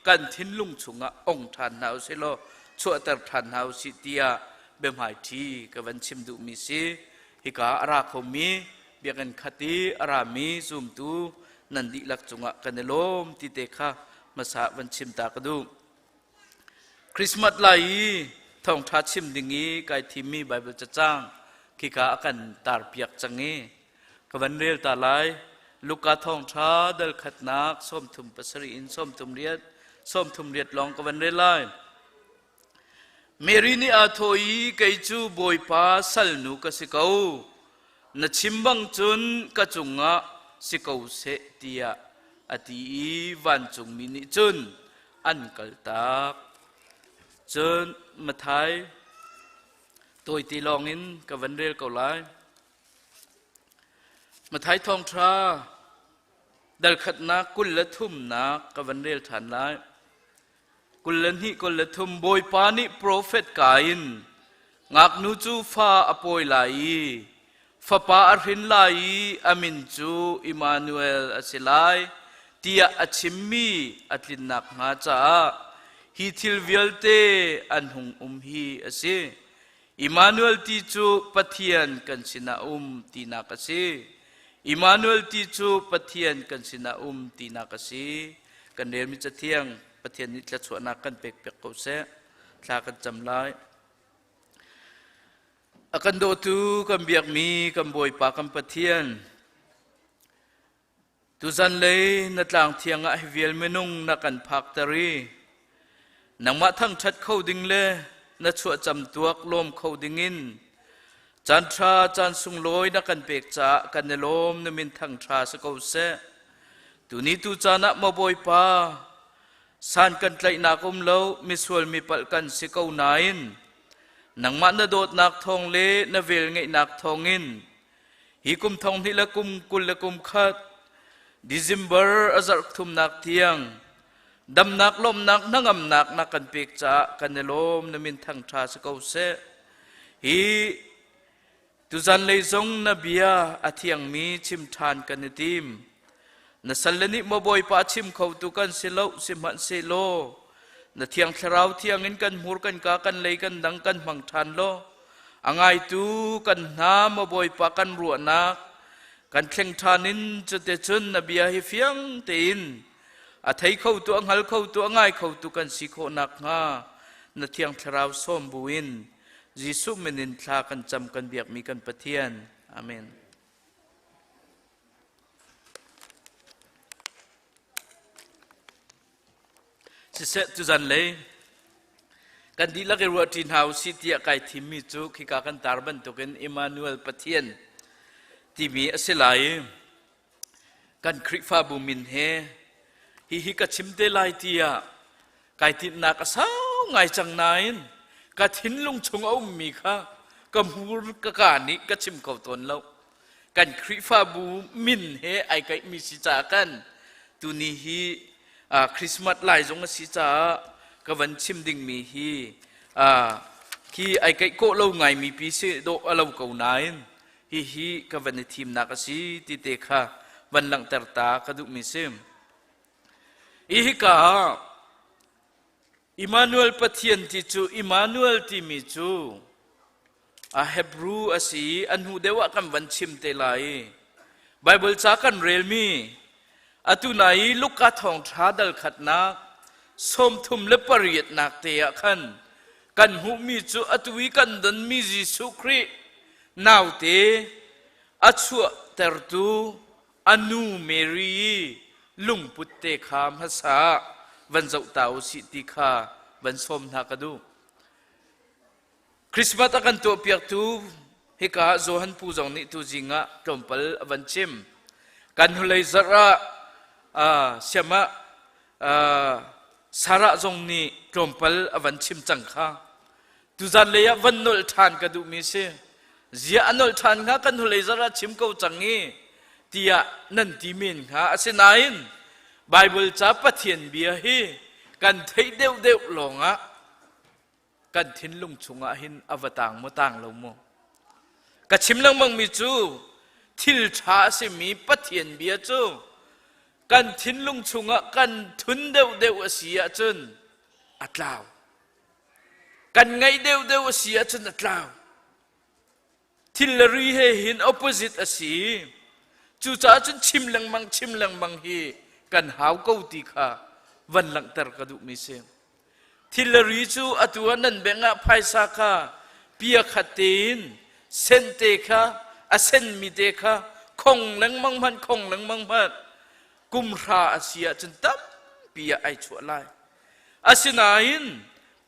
kan thinlung chungah ong ṭhan hna u si law chuahter ṭhan hna u sih tiah biahmaiṭhi ka van chim duhmi si. Hika a ra khomi biakinn khat i a rami zumtu nan dihlak cungah kan i lawm ti te kha hmasa van chim ta ka duh. Christmas lai i thawngṭha chim ding i kai thimmi Bible cacang khika a kan tarpiak cang i ka van rel ta lai. Luka thawngṭha dal khatnak 37 in 38 38 lawng ka van rel lai. Mary nih aa thawh i, Kei cu Bawipa salnu ka si ko. Na chim bang cun ka cungah si ko seh, tiah a ti i vancungmi nih cun an kaltak. Cun Matthai tawite lawngin ka van rel ko lai. Mathai thawngṭha dal khatnak 23nak ka van rel ṭhan lai. 22 23 Bawipa nih profet ka in ngaknu cu fa a pawi lai i fapa a hrin lai i a min cu Immanuel a si lai tiah a chimmi a tlinnak hnga caah hi thil vialte an hung um hi a si. Immanuel ti cu Pathian kan sinah um tinak a si. Immanuel ti cu Pathian kan sinah um tinak a si. Kan relmi cathiang Pathian nih thluachuahnak kan pek piak ko seh. Thla kan cam lai. A kan dawtu kan biakmi kan Bawipa kan Pathian Tuzan lei na tlang thiang ah hi vial minung na kan phakter i nangmah thangṭhat kho ding le na chuahcam tuak lawm kho dingin caan ṭha caan sunglawi na kan pek caah kan i lawm na min thangṭha si ko seh. Tuni tu caan ah maw Bawipa, san kan tlaihnak um lo misual mi palh kan si ko nain nangmah na dawtnak thawng le na velngeihnak thawngin Hi kum thong hnih le kum 21 December a zarh thumnak tiang damnak lawmhnak hnangamnak na kan pek caah kan i lawm na min thangṭha si ko seh. Hi tuzan lei zong na bia a thiangmi chim ṭhan kan i tim. Na salle nih maw Bawipa chim khotu kan si lo sihmanhsehlaw na thiang thlarau thiang in kan hmur kan ka kan lei kan dang kan hmang ṭhan law A ngaitu kan hna maw Bawipa kan ruahnak kan thleng ṭhan in cuticun na bia hi fiang tein a thei khotu a hngal khotu a ngai khotu kan si khawh nakhnga na Thiang Thlarau sawm buin Jesuh min in thla kan cam kan biakmi kan Pathian. Amen. Siseh tuzan lei kan dihlak i ruahṭi hna usih tiah kai thimmi cu khika kan tar bantukin Emmanuel Pathian timi a si lai i kan Khrihfabu min he hihi ka chim te lai tiah kai tinhnak a sau ngai cang nain ka thinlung chung a ummi kha ka hmur ka ka nih ka chim kho tawn lo. Kan Khrihfabu min he ai kaihmi si caah kan tuni hi Christmas lai zong a si caah ka van chim dingmi hi khi ai kaih kawh lo ngaimi pi si dawh a lo ko nain hihi ka van i thimnak a si ti te kha van langhter ta ka duhmi si. Hi hika ah Immanuel Pathian ti cu Immanuel timi cu a Hebrew a si i a hnu deuh ah kan van chim te lai. Bible ca kan relmi atu nai i Luka thawngṭha dal khatnak 38nak te ah khan kan hmuhmi cu atu i kan donmi Jesuh Khrih naute a chuahtertu a nu Mary i lungput te kha hmasa van zoh ta u sih ti kha van sawm hna ka duh. Christmas a kan tuahpiaktu hika Johan Pu zong nih tuzing ah tlawmpal a van chim. Kan hnulei zarh ah siam ah Sarah zong nih tlawmpal a van chim cang kha. Tuzan lei ah van nolh ṭhan ka duhmi si. Zia a nolh ṭhan hnga kan hnulei zarh ah chim ko cang i tiah nan ti men hnga. Asinain Bible ca Pathian bia hi kan theih deuhdeuh lawngah kan thinlung chungah hin a va tang maw tang lo maw ka chim lengmang mi cu thil ṭha a simi Pathian bia cu kan thinlung chungah kan thun deuhdeuh a si ahcun a tlau kan ngaih deuhdeuh a si ahcun a tlau Thil le ri he hin opposite a si. Cucaah cun chim lengmang chim lengmang hi kan hau ko ti kha van langhter ka duhmi si. Thil le ri cu atu ah nan beng ah phaisa kha pia khat tein sen te kha a senmi te kha khong lengmang hmanh khong lengmang hmanh kum hra a si ahcun tampi ah ai chuah lai. Asinain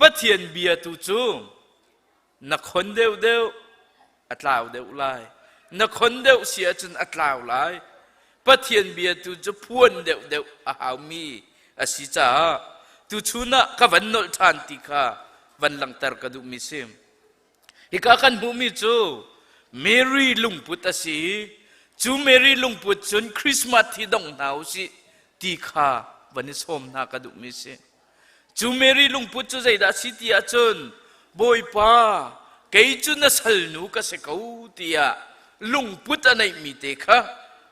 Pathian bia tu cu na khon deuhdeuh a tlau deuh lai na khon deuh si ahcun a tlau lai Pathian bia tu cu phuan deuhdeuh a haumi a si caah tuchun ah ka van nolh ṭhan ti kha van langhter ka duhmi si hika kan hmuhmi cu Mary lungput a si. Cu Mary lungput cun Christmas hi dong hna usih ti kha van i sawm hna ka duhmi si. Cu Mary lungput cu zeidah a si ti ahcun Bawipa kei cu na salnu ka si ko tiah lungput a neihmi te kha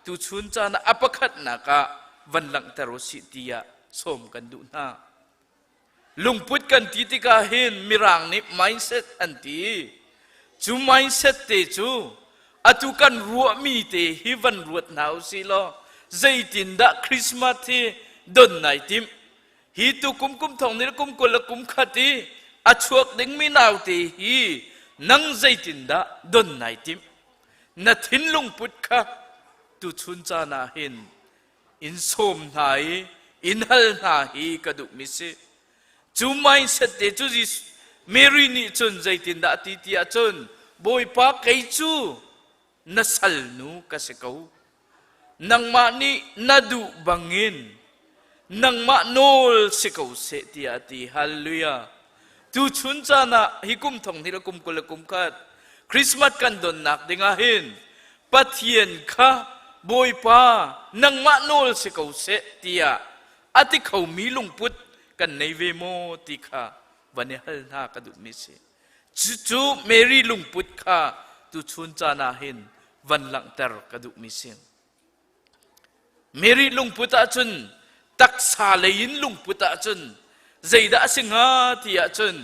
tuchun caan ah a pakhatnak ah van langhter u sih tiah sawm kan duh hna. Lungput kan ti tikah hin Mirang nih mindset an ti. Cu mindset te cu atu kan ruahmi te hi van ruat hna u sih law zeitindah Christmas hi don nai timh? Hi tu kum kum thong ni le kum 20 le kum khat i a chuak dingmi naute hi nang zeitindah don nai timh? Na thinlung put kha tuchun caan ah hin in sawm hna i in hal hna hi ka duhmi si. Cu mindset te cu Mary nih cun zeitindah a ti ti ahcun Bawipa kei cu na salnu ka si ko. Nangmah nih na duh bangin nangmah nawl si ko seh tiah a ti. Hallelujah. Tuchun caan ah hi kum thong hnih le kum 20 le kum khat Christmas kan donnak dingah hin Pathian kha Bawipa nangmah nawl si ko seh tiah a ti khomi lungput kan nei ve maw ti kha van i hal hna ka duhmi si. Cucu Mary lungput kha tuchun caan ah hin van langhter ka duhmi si. Mary lungput ahcun taksa lei in lungput ahcun zeidah a si hnga ti ahcun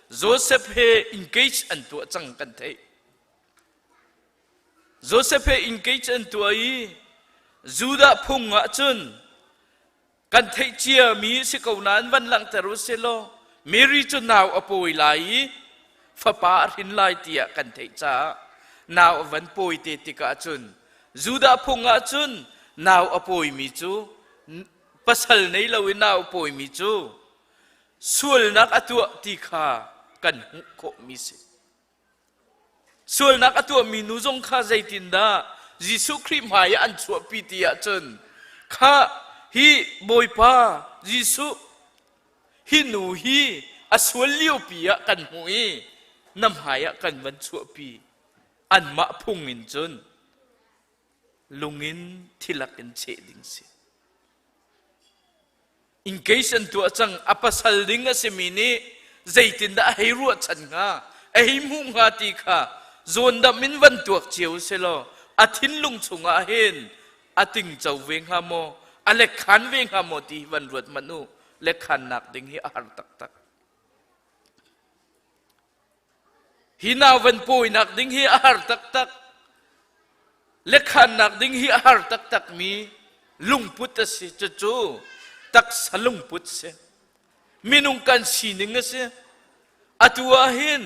Joseph he engage an tuah cang kan theih. Joseph he engage an tuah i Judah phung ahcun kan theih ciami si ko nain van langhter u sih law Mary cu nau a pawi lai i fapa a hrin lai tiah kan theih caah nau a van pawi te tikah cun Judah phung ah cun nau a pawimi cu pasal nei lo i nau a pawimi cu sualnak a tuah ti kha kan hmuh khawhmi si. Sualnak a tuahmi nu zong kha zeitindah Jesuh Khrih hmai ah an chuahpi ti ahcun kha hi Bawipa Jesuh hi nu hi a sual liopi ah kan hmuh i na hmai ah kan van chuahpi anmah phung in cun lungin thilak in cheh ding si. Engage an tuah cang a pasal ding a simi nih zeitindah a hei ruahchan hnga a hei hmuh hnga ti kha zawndamh in van tuak cio selaw a thinlung chungah hin a tingco ve hnga maw a lekkhan ve hnga maw ti hi van ruat hmanh u lekkhannak ding hi a har taktak Hi nau van pawinak ding hi a har taktak. Lekhannak ding hi a har taktakmi lungput a si. Cucu taksa lungput si. Minung kan sining a si. Atu ah hin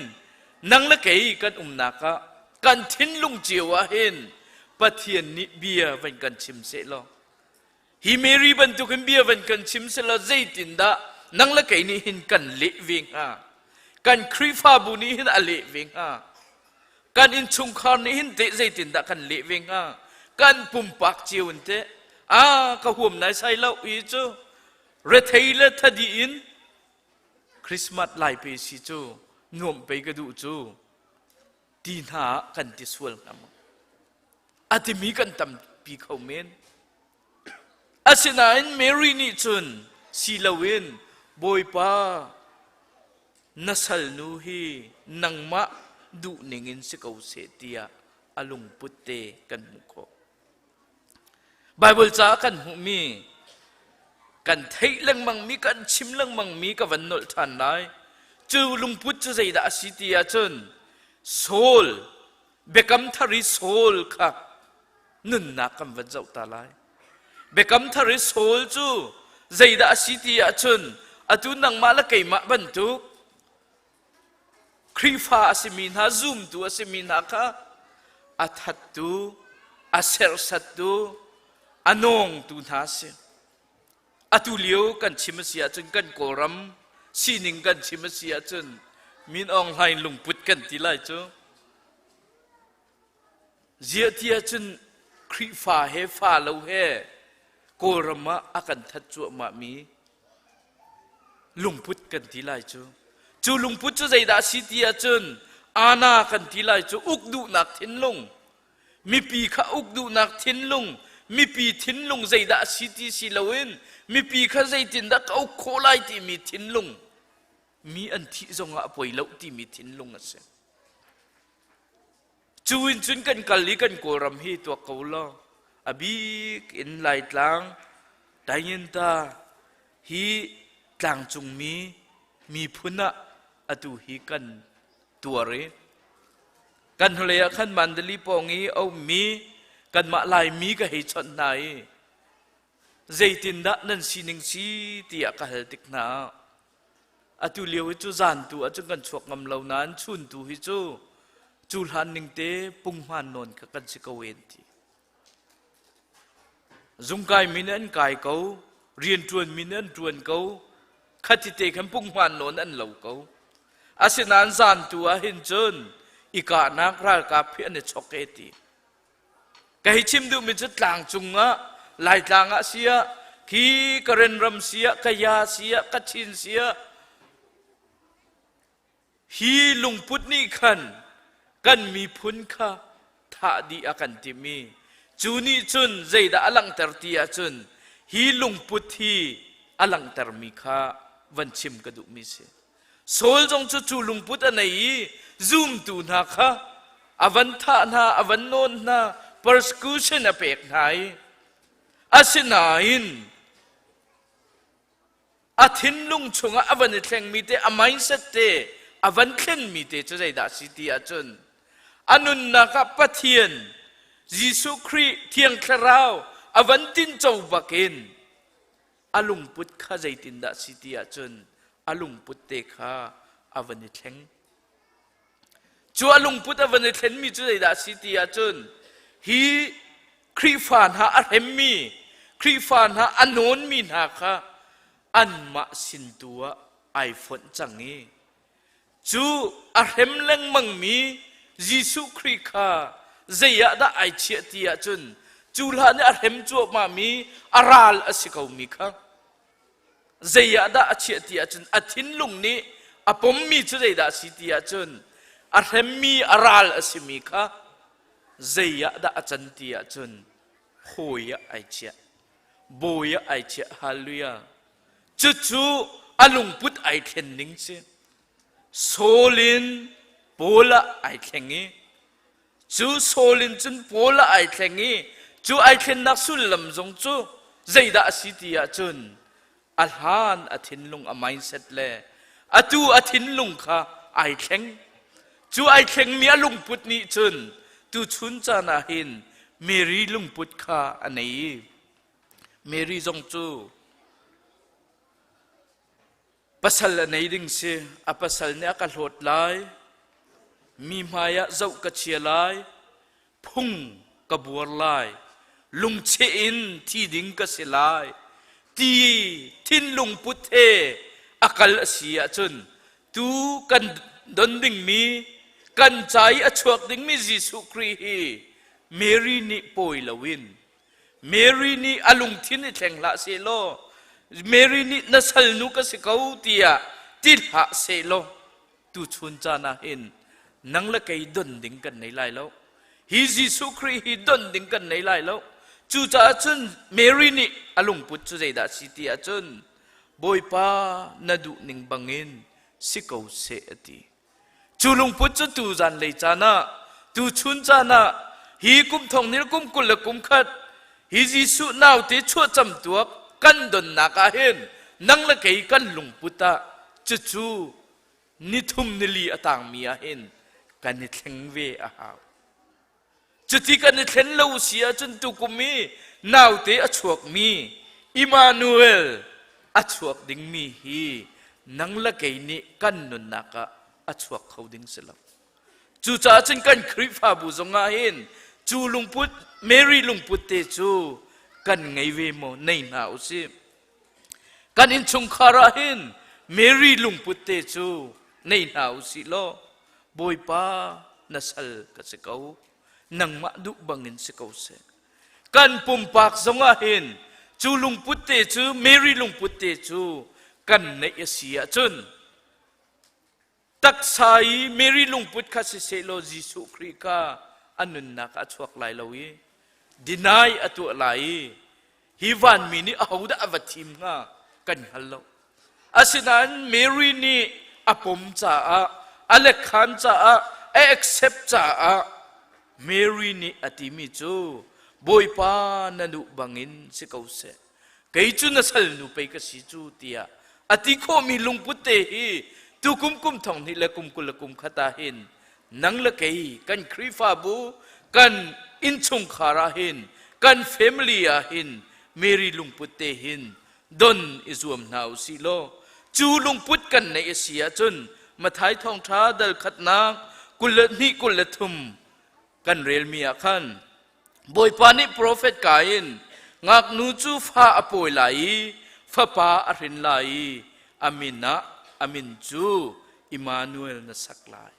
nang le kei kan umnak ah kan thinlung cio ah hin Pathian nih bia van kan chim seh law Hi Mary bantukin bia van kan chim selaw zeitindah nang le kei nih hin kan leh ve hnga? Kan Khrihfabu nih hin a leh ve hnga? Kan innchungkhar nih hin teh zeitindah kan leh ve hnga? Kan pumpak cio in teh ah ka huam naisai lo hi cu rethei le thadi in Christmas lai pe si cu nuamh pei ka duh cu ti hna ah kan ti sual hnga maw? A timi kan tampi kho men. Asinain Mary nih cun si loin Bawipa na salnu hi nangmah duh ningin si ko seh tiah a lungput te kan hmuh khawh. Baibal caah kan hmuhmi kan theih lengmangmi kan chim lengmangmi ka van nolh ṭhan lai. Cu lungput cu zeidah a si ti ahcun Saul biakam thar i Saul kha nunnak kan van zoh ta lai. Biakam thar i Saul cu zeidah a si ti ahcun atu nangmah le keimah bantuk Khrihfa a simi hna, zumtu a simi hna kha a thattu, a serhsattu, a nawngtu hna a si. Atu lio kan chim a si ahcun kan Kawlram sining kan chim a si ahcun Min Aung Hlaing lungput kan ti lai cu. Ziah ti ahcun Khrihfa he fa lo he Kawlram ah a kan that cuahmahmi lungput kan ti lai cu. Cu lungput cu zeidah a si ti ahcun ana kan ti lai cu uk duhnak thinlung. Mipi kha uk duhnak thinlung, mipi thinlung zeidah a si ti si loin mipi kha zeitindah ka uk khawh lai timi thinlung, mi an thih zongah a poi lo timi thinlung a si. Cu in cun kan kal i kan Kawlram hi tuak ko law, a bik in Laitlang, Tainginta hi tlangcungmi miphun ah atu hi kan tuar i kan hnulei ah khan Mandali pawng i a ummi kanmah Laimi ka hei chawnh hna i zeitindah nan sining si tiah ka hal tik hna ah Atu lio hi cu zan tu ahcun kan chuak ngam lo nain chun tu hi cu cu hlan ning te punghman nawn kha kan si ko en ti. Zungkai mi nih an kai ko, rianṭuan mi nih an ṭuan ko, khati te khan punghman nawn an lo ko. Asinain zan tu ah hin cun i kahnak ralkap hi an i chok e ti. Ka hei chim duhmi cu tlangcung ah Laitlang ah siah khi Karen ram siah Kaya siah Kachin siah hi lungput nih khan kan miphun kha thah dih a kan timh i cu nih cun zeidah a langhter ti ahcun hi lungput hi a langhtermi kha van chim ka duhmi si. Saul zong cu cu lungput a nei i zumtu hna kha a van thah hna, a van nawn hna, persecution a pek hna i asinain a thinlung chungah a van i thlengmi te, a mindset te a van thlenmi te cu zeidah a si ti ahcun a nunnak ah Pathian Jesuh Khrih Thiang Thlarau a van tinco bakin a lungput kha zeitindah si ti ahcun a lungput te kha a van i thleng. Cu a lungput a van i thlenmi cu zeidah si ti ahcun hi Khrihfa hna a hremmi, Khrihfa hna a nawnmi hna kha anmah sin tu ah ai fonh cang i Cu a hrem lengmangmi Jesuh Khrih kha zei ah dah ai chiah ti ahcun cu hlan i a hrem cuahmahmi a ral a si komi kha zei ah dah a chiah ti ahcun a thinlung nih a pommi cu zeidah a si ti ahcun a hremmi a ral a simi kha zei ah dah a can ti ahcun hawi ah ai chiah bawi ah ai chiah hallelujah Cucu a lungput ai thlen ning si. Saul in Paul ah ai thleng i cu Saul in cun Paul ah ai thleng i cu ai thlennak sullam zong cu zeidah a si ti ahcun a hlan a thinlung a mindset le atu a thinlung kha ai thleng. Cu ai thlengmi a lungput nih cun tuchun caan ah hin Mary lungput kha a nei i Mary zong cu pasal a nei ding si. A pasal nih a ka hlawt lai. Mi hmai ah zoh ka chia lai. Phung ka buar lai. Lungcheh in thi ding ka si lai. Ti thinlung put he a kal a si ahcun tu kan don dingmi kan ca i a chuak dingmi Jesuh Khrih hi Mary nih pawi loin Mary nih a lungthin i thleng hlah sehlaw Mary nih na salnu ka si ko tiah ti hlah sehlaw tuchun caan ah hin nang le kei don ding kan nei lai lo. Hi Jesuh Khrih hi don ding kan nei lai lo. Cucaah cun Mary nih a lungput cu zeidah a si ti ahcun Bawipa na duh ning bangin si ko seh a ti. Cu lungput cu tu zanlei caan ah, tu chun caan ah, hi kum thong nil kum 21 hi Jesuh naute chuahcam tuak kan donnak ah hin nang le kei kan lungput ah cucu nithum nili a tangmi ah hin kan i thleng ve a hau. Cuti kan i thlen lo si ahcun tukum i naute a chuakmi Immanuel a chuak dingmi hi nang le kei nih kan nunnak ah a chuak kho ding si lo. Cucaah cun kan Khrihfabu zongah hin cu lungput Mary lungput te cu kan ngei ve maw nei hna usih. Kan innchungkhar ah hin Mary lungput te cu nei hna usih law Bawipa na sal ka si ko nangmah duh bangin si ko seh kan pumpak zongah hin cu lungput te cu Mary lungput te cu kan neih a si ahcun taksa i Mary lungput kha si sehlaw Jesuh Khrih kha a nunnak ah a chuak lai lo i deny a tuah lai i hi vanmi nih ahodah a va thim hnga kan hngal lo. Asinain Mary nih a pom caah a lekhan caah a accept caah Mary nih a timi cu Bawipa na duh bangin si ko seh. Kei cu na salnu pei ka si cu tiah a ti khawhmi lungput te hi tukum kum thong hnih le kum 20 le kum khat ah hin nang le kei kan Khrihfabu kan innchungkhar ah hin kan family ah hin Mary lungput te hin don i zuam hna u sih law cu lungput kan neih a si ahcun Mathai thawngṭha dal khatnak 22 23 kan relmi ah khan Bawipa nih profet ka in ngaknu cu fa a pawi lai i fapa a hrin lai i a min ah a min cu Immanuel na sak lai.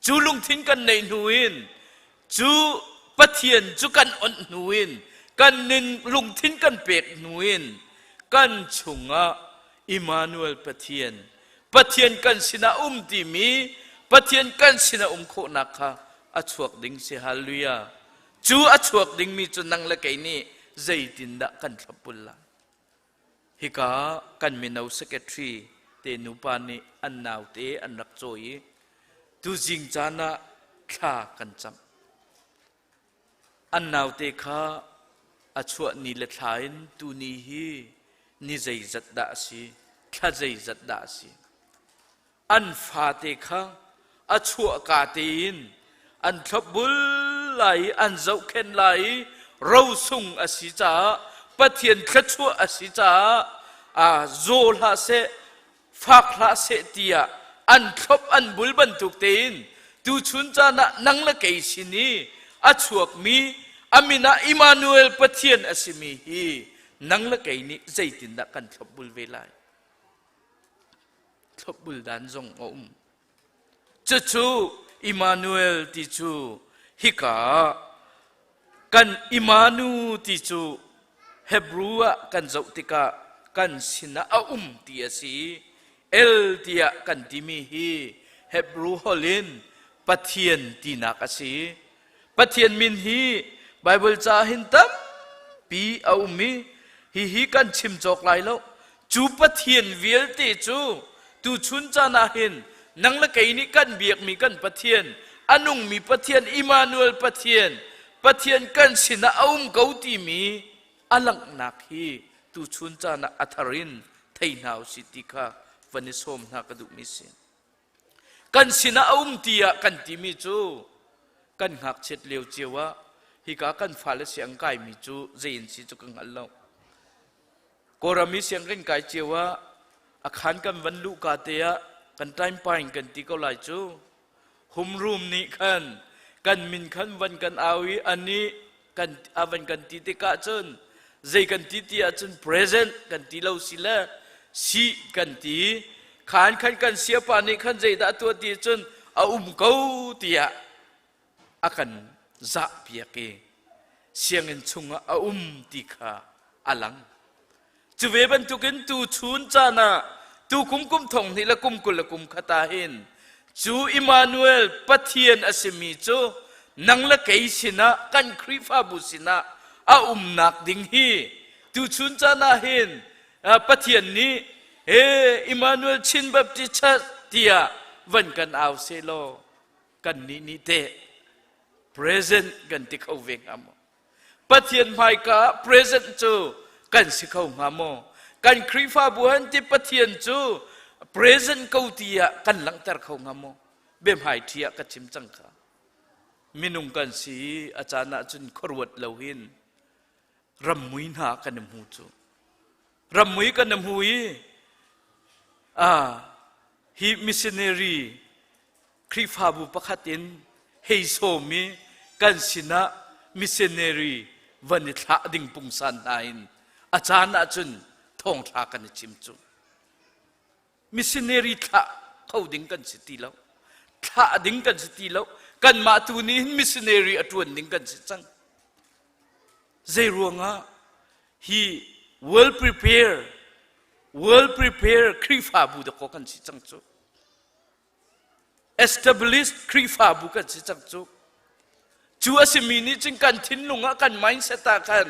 Cu lungthin kan neih hnu in cu Pathian cu kan onh hnu in kan nin lungthin kan pek hnu in kan chungah Immanuel Pathian Pathian kan sinah um timi Pathian kan sinah um khawhnak kha a chuak ding si hallelujah cu a chuak dingmi cu nang le kei nih zeitindah kan thlopbul lai hika kan mino secretary te nupa nih an naute an rak cawi i tuzing caan ah thla kan cam An naute kha a chuah ni le thla in tuni hi ni zeizat dah a si, thla zeizat dah a si. An fate kha a chuahka tein an thlopbul lai i an zohkhenh lai i rosung a si caah Pathian thluachuah a si caah aa zaw hlah seh fak hlah seh tiah an thlop an bul bantuk tein tuchun caan ah nang le kei sin i a chuakmi a min ah Immanuel Pathian a simi hi nang le kei nih zeitindah kan thlopbul ve lai? Thlopbul dan zong a um. Cucu Immanuel ti cu hika ah kan Immanu ti cu Hebrew ah kan zoh tikah kan sinah a um ti a si. El tiah kan timi hi Hebrew holh in Pathian tinak a si. Pathian min hi Baibal ca hin tampi a um i hihi kan chim cawk lai lo. Cu Pathian vialte cu tuchun caan ah hin nang le kei nih kan biakmi kan Pathian, a nungmi Pathian, Immanuel Pathian, Pathian kan sinah a um ko timi a langhnak hi tuchun caan ah a thar in thei hna usih ti kha van i sawm hna ka duhmi si. Kan sinah a um tiah kan timi cu kan ngakchiat lio cio ah hika kan fale siang kaimi cu zei in si cu ka hngal lo. Kawlram i sianginn kai cio ah a khan kan van luhka te ah kan time paing kan ti ko lai cu. Hum room nih khan kan min khan van kan au i anih kan a van kan ti tikah cun zei kan ti ti ahcun present kan ti lo si le si kan ti khan khan kan siapa nih khan zeidah tuah ti cun a um ko tiah a kan zah piak i sianginn chungah a um ti kha a lang Cu ve bantukin tu chun caan ah tu kum kum thong hnih le kum 20 le kum khat ah hin cu Immanuel Pathian a simi cu nang le kei sinah kan Khrihfabu sinah a umnak ding hi tu chun caan ah hin Pathian nih he Immanuel Chin Baptist Church tiah van kan au seh law kannih nih teh present kan ti kho ve hnga maw? Pathian hmaika ah present cu kan si kho hnga maw? Kan Khrihfabu han ti Pathian cu present ko ti ah kan langhter kho hnga maw? Biahmai ṭhi ah ka chim cang kha. Minung kan si i a caan ah cun khuaruat lo hin rammui hna kan i hmu cu. Rammui kan i hmu i ah hi missionary Khrihfabu pakhat in hei sawm i kan sinah missionary van i thlah ding pungsan hna in a caan ahcun thawngṭha kan i chim cu. Missionary thlah kho ding kan si ti lo. Thlah ding kan si ti lo. Kanmah tu nih hin missionary a ṭuan ding kan si cang. Zei ruangah hi well prepare well prepare Khrihfabu dakaw kan si cang cu. Established Khrihfabu kan si cang cu. Cu a simi nih cun kan thinlung ah kan mindset ah khan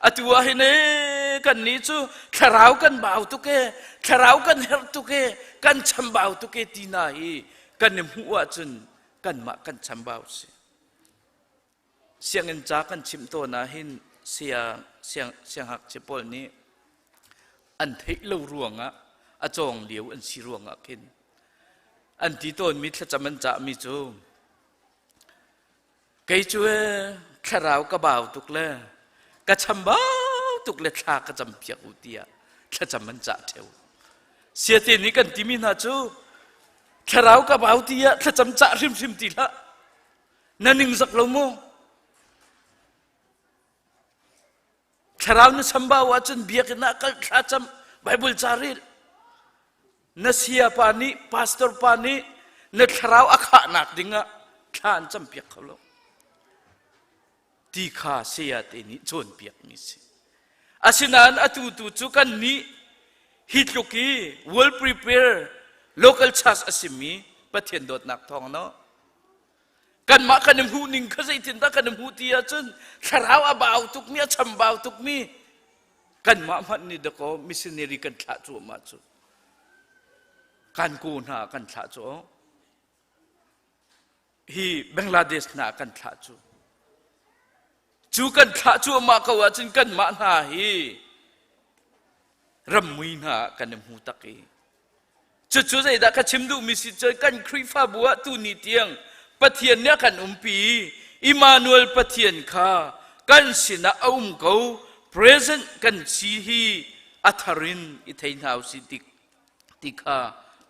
atu ah hin ee kan nih cu thlarau kan bau tuk ee thlarau kan herh tuk ee kan chambau tuk ee ti hna hi kan i hmuh ahcun kanmah kan chambau si. Sianginn ca kan chimh tawn ah hin saya siang siangngakchia pawl nih an theih lo ruangah a cawng lio an si ruangah khin an ti tawnmi thlacam an cahmi cu Kei cu thlarau ka bau tuk le ka chambau tuk le thla ka campiak u tiah thlacam an cah ṭheo. Siate nih kan timi hna cu thlarau ka bau tiah thlacam cah hrimhrim ti hlah. Na ningzak lo maw? Thlarau na chambau ahcun biakinn ah kal thlacam Bible ca rel. Na saya pa nih pastor pa nih na thlarau a khahnak dingah thla an campiak kho lo. Ti kha saya te nih cawnpiakmi si. Asinain atu tu cu kan nih hi tluk i well prepare local church a simi Pathian dawtnak thawng no Kanmah kan i hmuh ning kha zeitindah kan i hmuh ti ahcun thlarau a bau tukmi a chambau tukmi kanmah hmanh nih dakaw missionary kan thlah cuahmah cu kan ko hna kan thlah cu hi Bangladesh hna kan thlah cu cu kan thlah cuahmah ko ahcun kanmah hna hi rammui hna kan i hmu tak i Cucu zeidah ka chim duhmi si cu kan Khrihfabu ah tuni tiang Pathian nih a kan umpi. Immanuel Pathian kha kan sinah a um ko. Present kan si hi a thar in i thei hna usih ti, ti kha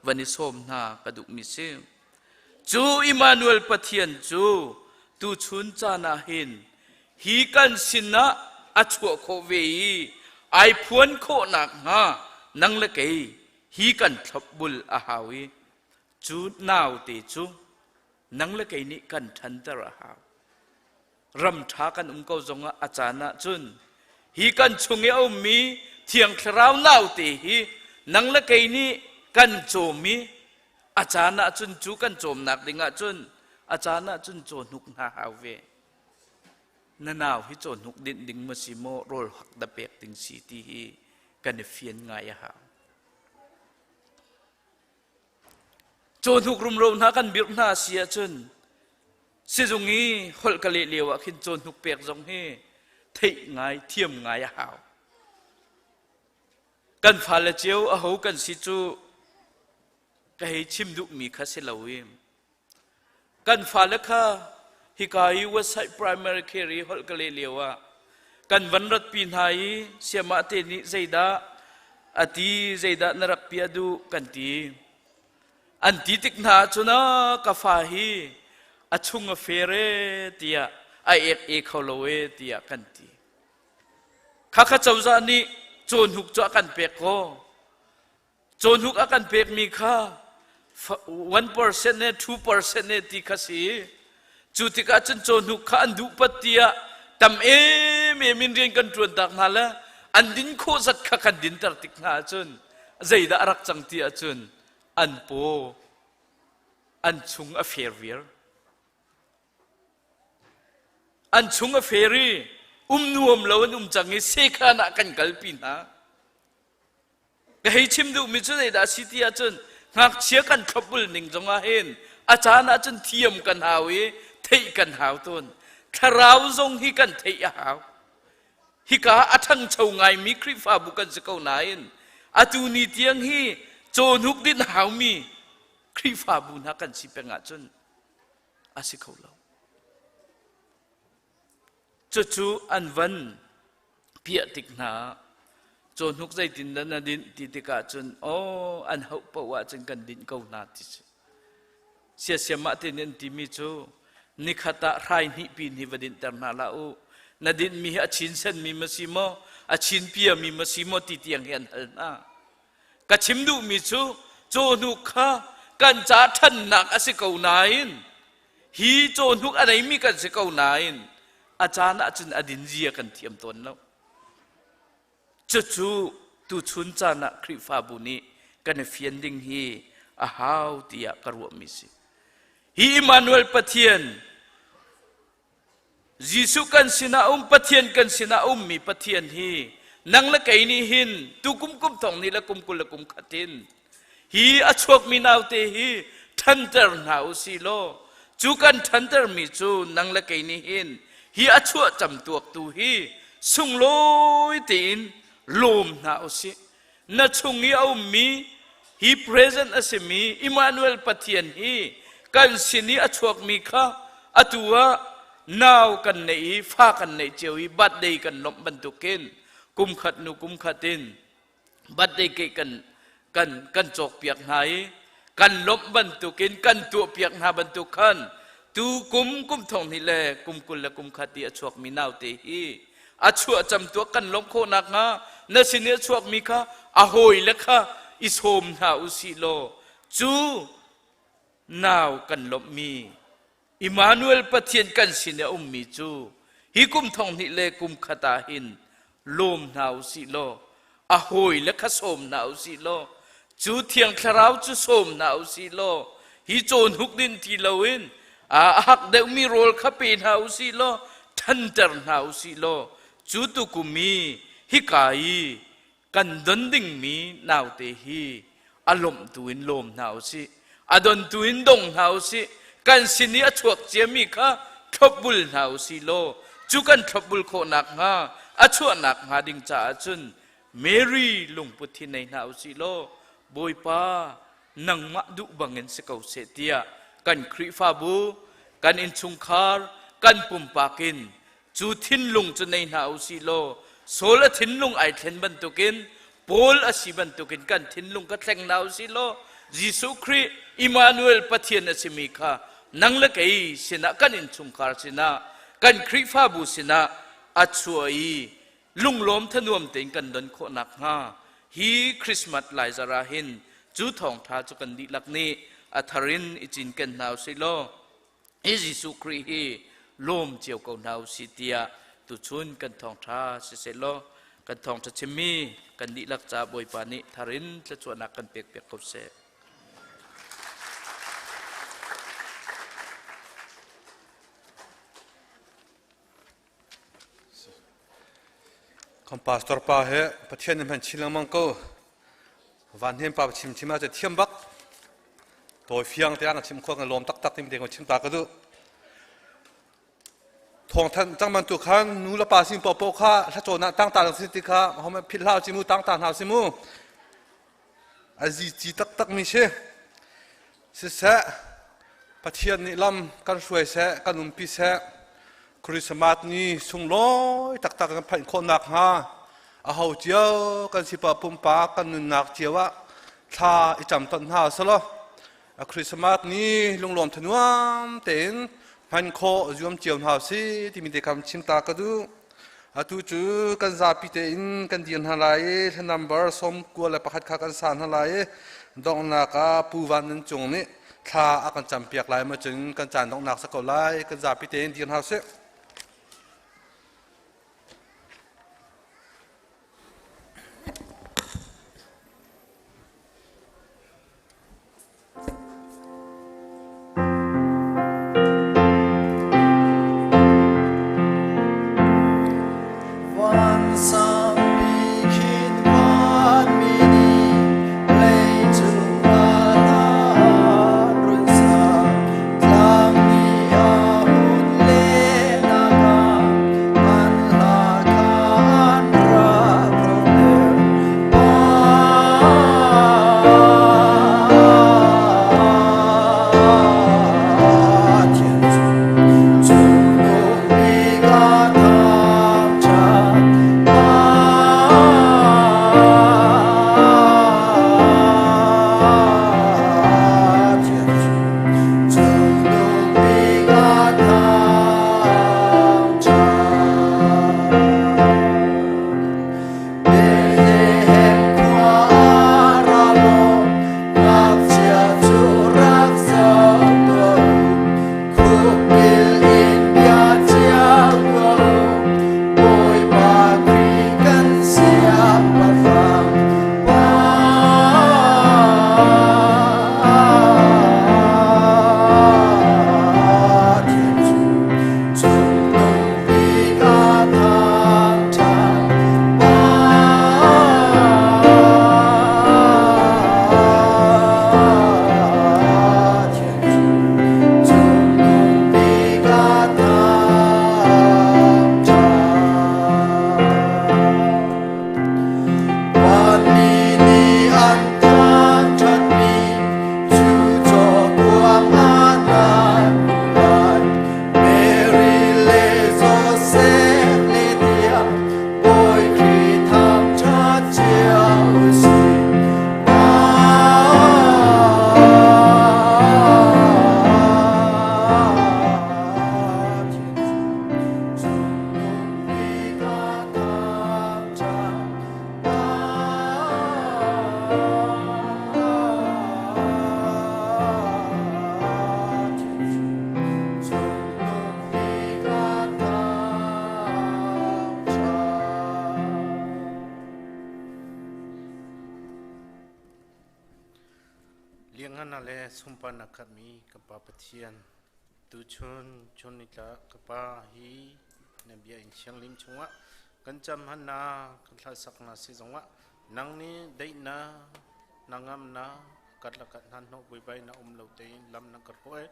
van i sawm hna ka duhmi si. Cu Immanuel Pathian cu tuchun caan ah hin hi kan sinah a chuah khawh ve i ai phuan khawh nakhnga nang le kei hi kan thlopbul a hau i cu naute cu nang le kei nih kan ṭhanter a hau. Ram ṭha kan um ko zongah a caan ah cun hi kan chung i a ummi Thiang Thlarau naute hi nang le kei nih kan cawm i a caan ah cun cu kan cawmnak ding ah cun a caan ah cun cawhnuk hna hau ve. Na nau hi cawhnuk dinh ding ma si maw rawl hak da pek ding si ti hi kan i fian ngai a hau. Cawhnuk rumro hna kan birh hna si ahcun sizung i holh ka leh lio ah khin cawhnuk pek zong hi theih ngai thiam ngai a hau. Kan fale cio aho kan si cu ka hei chim duhmi kha si lo i Kan fale kha hika i Westside Primary Care i holh ka leh lio ah kan van ratpi hna i siamah te nih zeidah a ti zeidah na rak piah duh kan ti. An ti tik hna ahcun ka fa hi a chung a fer e tiah a ek e kho lo e tiah kan ti. Khakha cozah nih cawhnuk cu a kan pek ko. Cawhnuk a kan pekmi kha 1% ne 2% ne ti kha si. Cu tikah cun cawhnuk kha an duh pat tiah tam emem in rian kan ṭuan tak hna le an din khawh zat kha kan dinter tik hna ahcun zeidah a rak cang ti ahcun an paw an chung a fer viar. An chung a fer i um nuam lo an um cang i sekhan ah kan kalpi hna. Ka hei chim duhmi cu zeidah a si ti ahcun ngakchia kan thlopbul ning zongah hin a caan ahcun thiam kan hau i theih kan hau tawn. Thlarau zong hi kan theih a hau. Hika a ṭhangcho ngaimi Khrihfabu kan si ko nain atu ni tiang hi cawhnuk din haumi Khrihfabu hna kan si peng ahcun a si kho lo. Cucu an van piah tik hna ah cawhnuk zeitindah na dinh ti tikah cun aw an hauh paoh ahcun kan dinh ko hna ti si. Siasiamah te nih an timi cu nikhat ah hrai hnih pin hi va dinhter hna hlah u. Na dinhmi hi a chin senmi ma si maw, a chin piami ma si maw ti tiang hi an hal hna. Ka chim duhmi cu cawhnuk kha kan ca ṭhannak a si ko nain hi cawhnuk a neimi kan si ko nain a caan ahcun a din zia kan thiam tawn lo. Cucu tuchun caan ah Khrihfabu nih kan i fian ding hi a hau tiah ka ruahmi si. Hi Immanuel Pathian. Jesuh kan sinah um Pathian kan sinah ummi Pathian hi nang le kei nih hin tu kum kum thong nih le kum 20 le kum khat in hi a chuakmi naute hi ṭhanter hna u si law cu kan ṭhantermi cu nang le kei nih hin hi a chuah camtuaktu hi sunglawi tein lawm hna u sih. Na chung i a ummi hi present a simi Emmanuel Pathian hi kan sin i a chuakmi kha atu ah nau kan neih i fa kan neih cio i birthday kan lawmh bantukin kum khat nu kum khat in birthday cake kan kan kan cawkpiak hna i kan lawmh bantukin kan tuahpiak hna bantuk khan tu kum kum thong hnih le kum 20 le kum khat i a chuakmi naute hi a chuah cam tuah kan lawmh khawh nakhnga na sin i a chuakmi kha a hawile kha i sawm hna u sih law cu nau kan lawmhmi Immanuel Pathian kan sin i a ummi cu hi kum thong hnih le kum khat ah hin lawm hna u sih law a hawile kha sawm hna u sih law cu Thiang Thlarau cu sawm hna u sih law hi cawn huk din ti loin a hak deuhmi rawl kha pe hna u sih law ṭhanter hna u sih law cu tukum i hika i kan don dingmi naute hi a lawmh tu in lawm hna u sih a don tu in dong hna u sih kan sin i a chuak ciami kha thlopbul hna u sih law cu kan thlopbul khawh nakhnga a chuah nakhnga ding caah cun Mary lungput hi nei hna u sih law Bawipa nangmah duh bangin si ko seh tiah kan Khrihfabu kan innchungkhar kan pumpak in Cu thinlung cu nei hna u sih law Saul a thinlung ai thlen bantukin Paul a si bantukin kan thinlung ka thleng hna u sih law Jesuh Khrih Immanuel Pathian a simi kha nang le kei sinah kan innchungkhar sinah kan Khrihfabu sinah a chuah i lunglawm thanuam tein kan don khawh nakhnga hi Christmas lai zarh ah hin cu thawngṭha cu kan dihlak nih a thar in i cinken hna u sih law Hi Jesuh Khrih hi lawm cio ko hna u sih tiah tuchun kan thawngṭha siseh law kan thawngṭha chimmi kan dihlak ca Bawipa nih thar in thluachuahnak kan pekpiak ko seh. Kan pastor pa he Pathian nih hman chin lengmang ko. Van hnem pa chim chim ah thiam bak. Tawi fiang te na chim kho kan lawm taktak tim te ko chim ta ka du. Thong than cang man tu khan nu la pa sin po po kha hla chaw na tang ta lang si ti kha hom phit hlau chi mu tang ta hna si mu. Azi chi taktak mi si. Siseh, Pathian nih lam kan hruai seh, kan umpi seh, Christmas ni sunglawi taktak kan phanh khawh nakhnga aho cio kan sipa pumpak kan nunnak cio ah thla i cam ton hna selaw Christmas ni lunglawm thanuam tein hman khawh zuam cio hna si timi te kha chim ta ka duh. Atu cu kan zapi tein kan dir hna lai i hla number 91 kha kan sa hna lai i donghnak ah Pu Van Nun Cung nih thla a kan campiak lai ma cun kan caan donghnak si ko lai kan zapi tein dir hna usih. Zaangfahnak le sunparnak khatmi kan Pa Pathian, tuchun chun nitlak ka Pa hi na bia in thianghlim chungah kan cam hannak kan hlasak na si zongah nang nih daihnak na ngamnak kat le kat hna hnawh buaibai na um lo tein lam na ka hruai.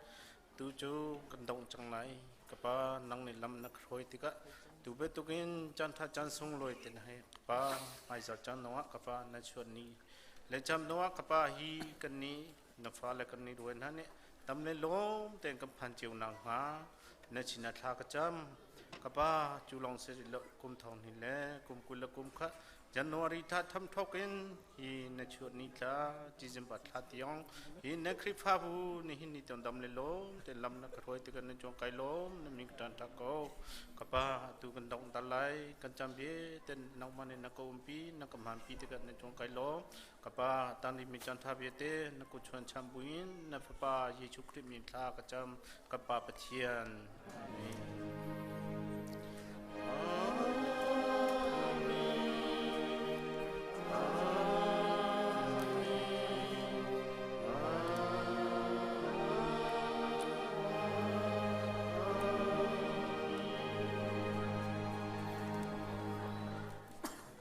Tu cu kan dongh cang lai. Ka Pa, nang nih lam na ka hruai tikah tu bantukin caan ṭha caan sunglawi te na hei ka Pa hmaizarh caan zongah ka Pa na chuah ni le cam zongah ka Pa hi kan nih na fale kan nih ruai hna nih tam le lawm tein kan phan cio nakhnga na sinah thla ka cam. Ka Pa, cu lawng si rih lo, kum thong hnih le kum 20 le kum khat January thla thamthok in hi na chuah ni thla December thla tiang hi na Khrihfabu nihin ni tiang dam le lawm te lam na ka hruai tikah na chuang kai lawm na min ka ṭan ṭha ko. Ka Pa, atu kan dongh ta lai, kan cam ve ten nangmah nih na ka umpi, na ka hmanpi tikah na chuang kai lawm. Ka Pa, tan rihmi caan ṭha vialte na kut chuan cham buin na Fapa Jesuh Khrih min thla ka cam, kan Pa Pathian. Amen.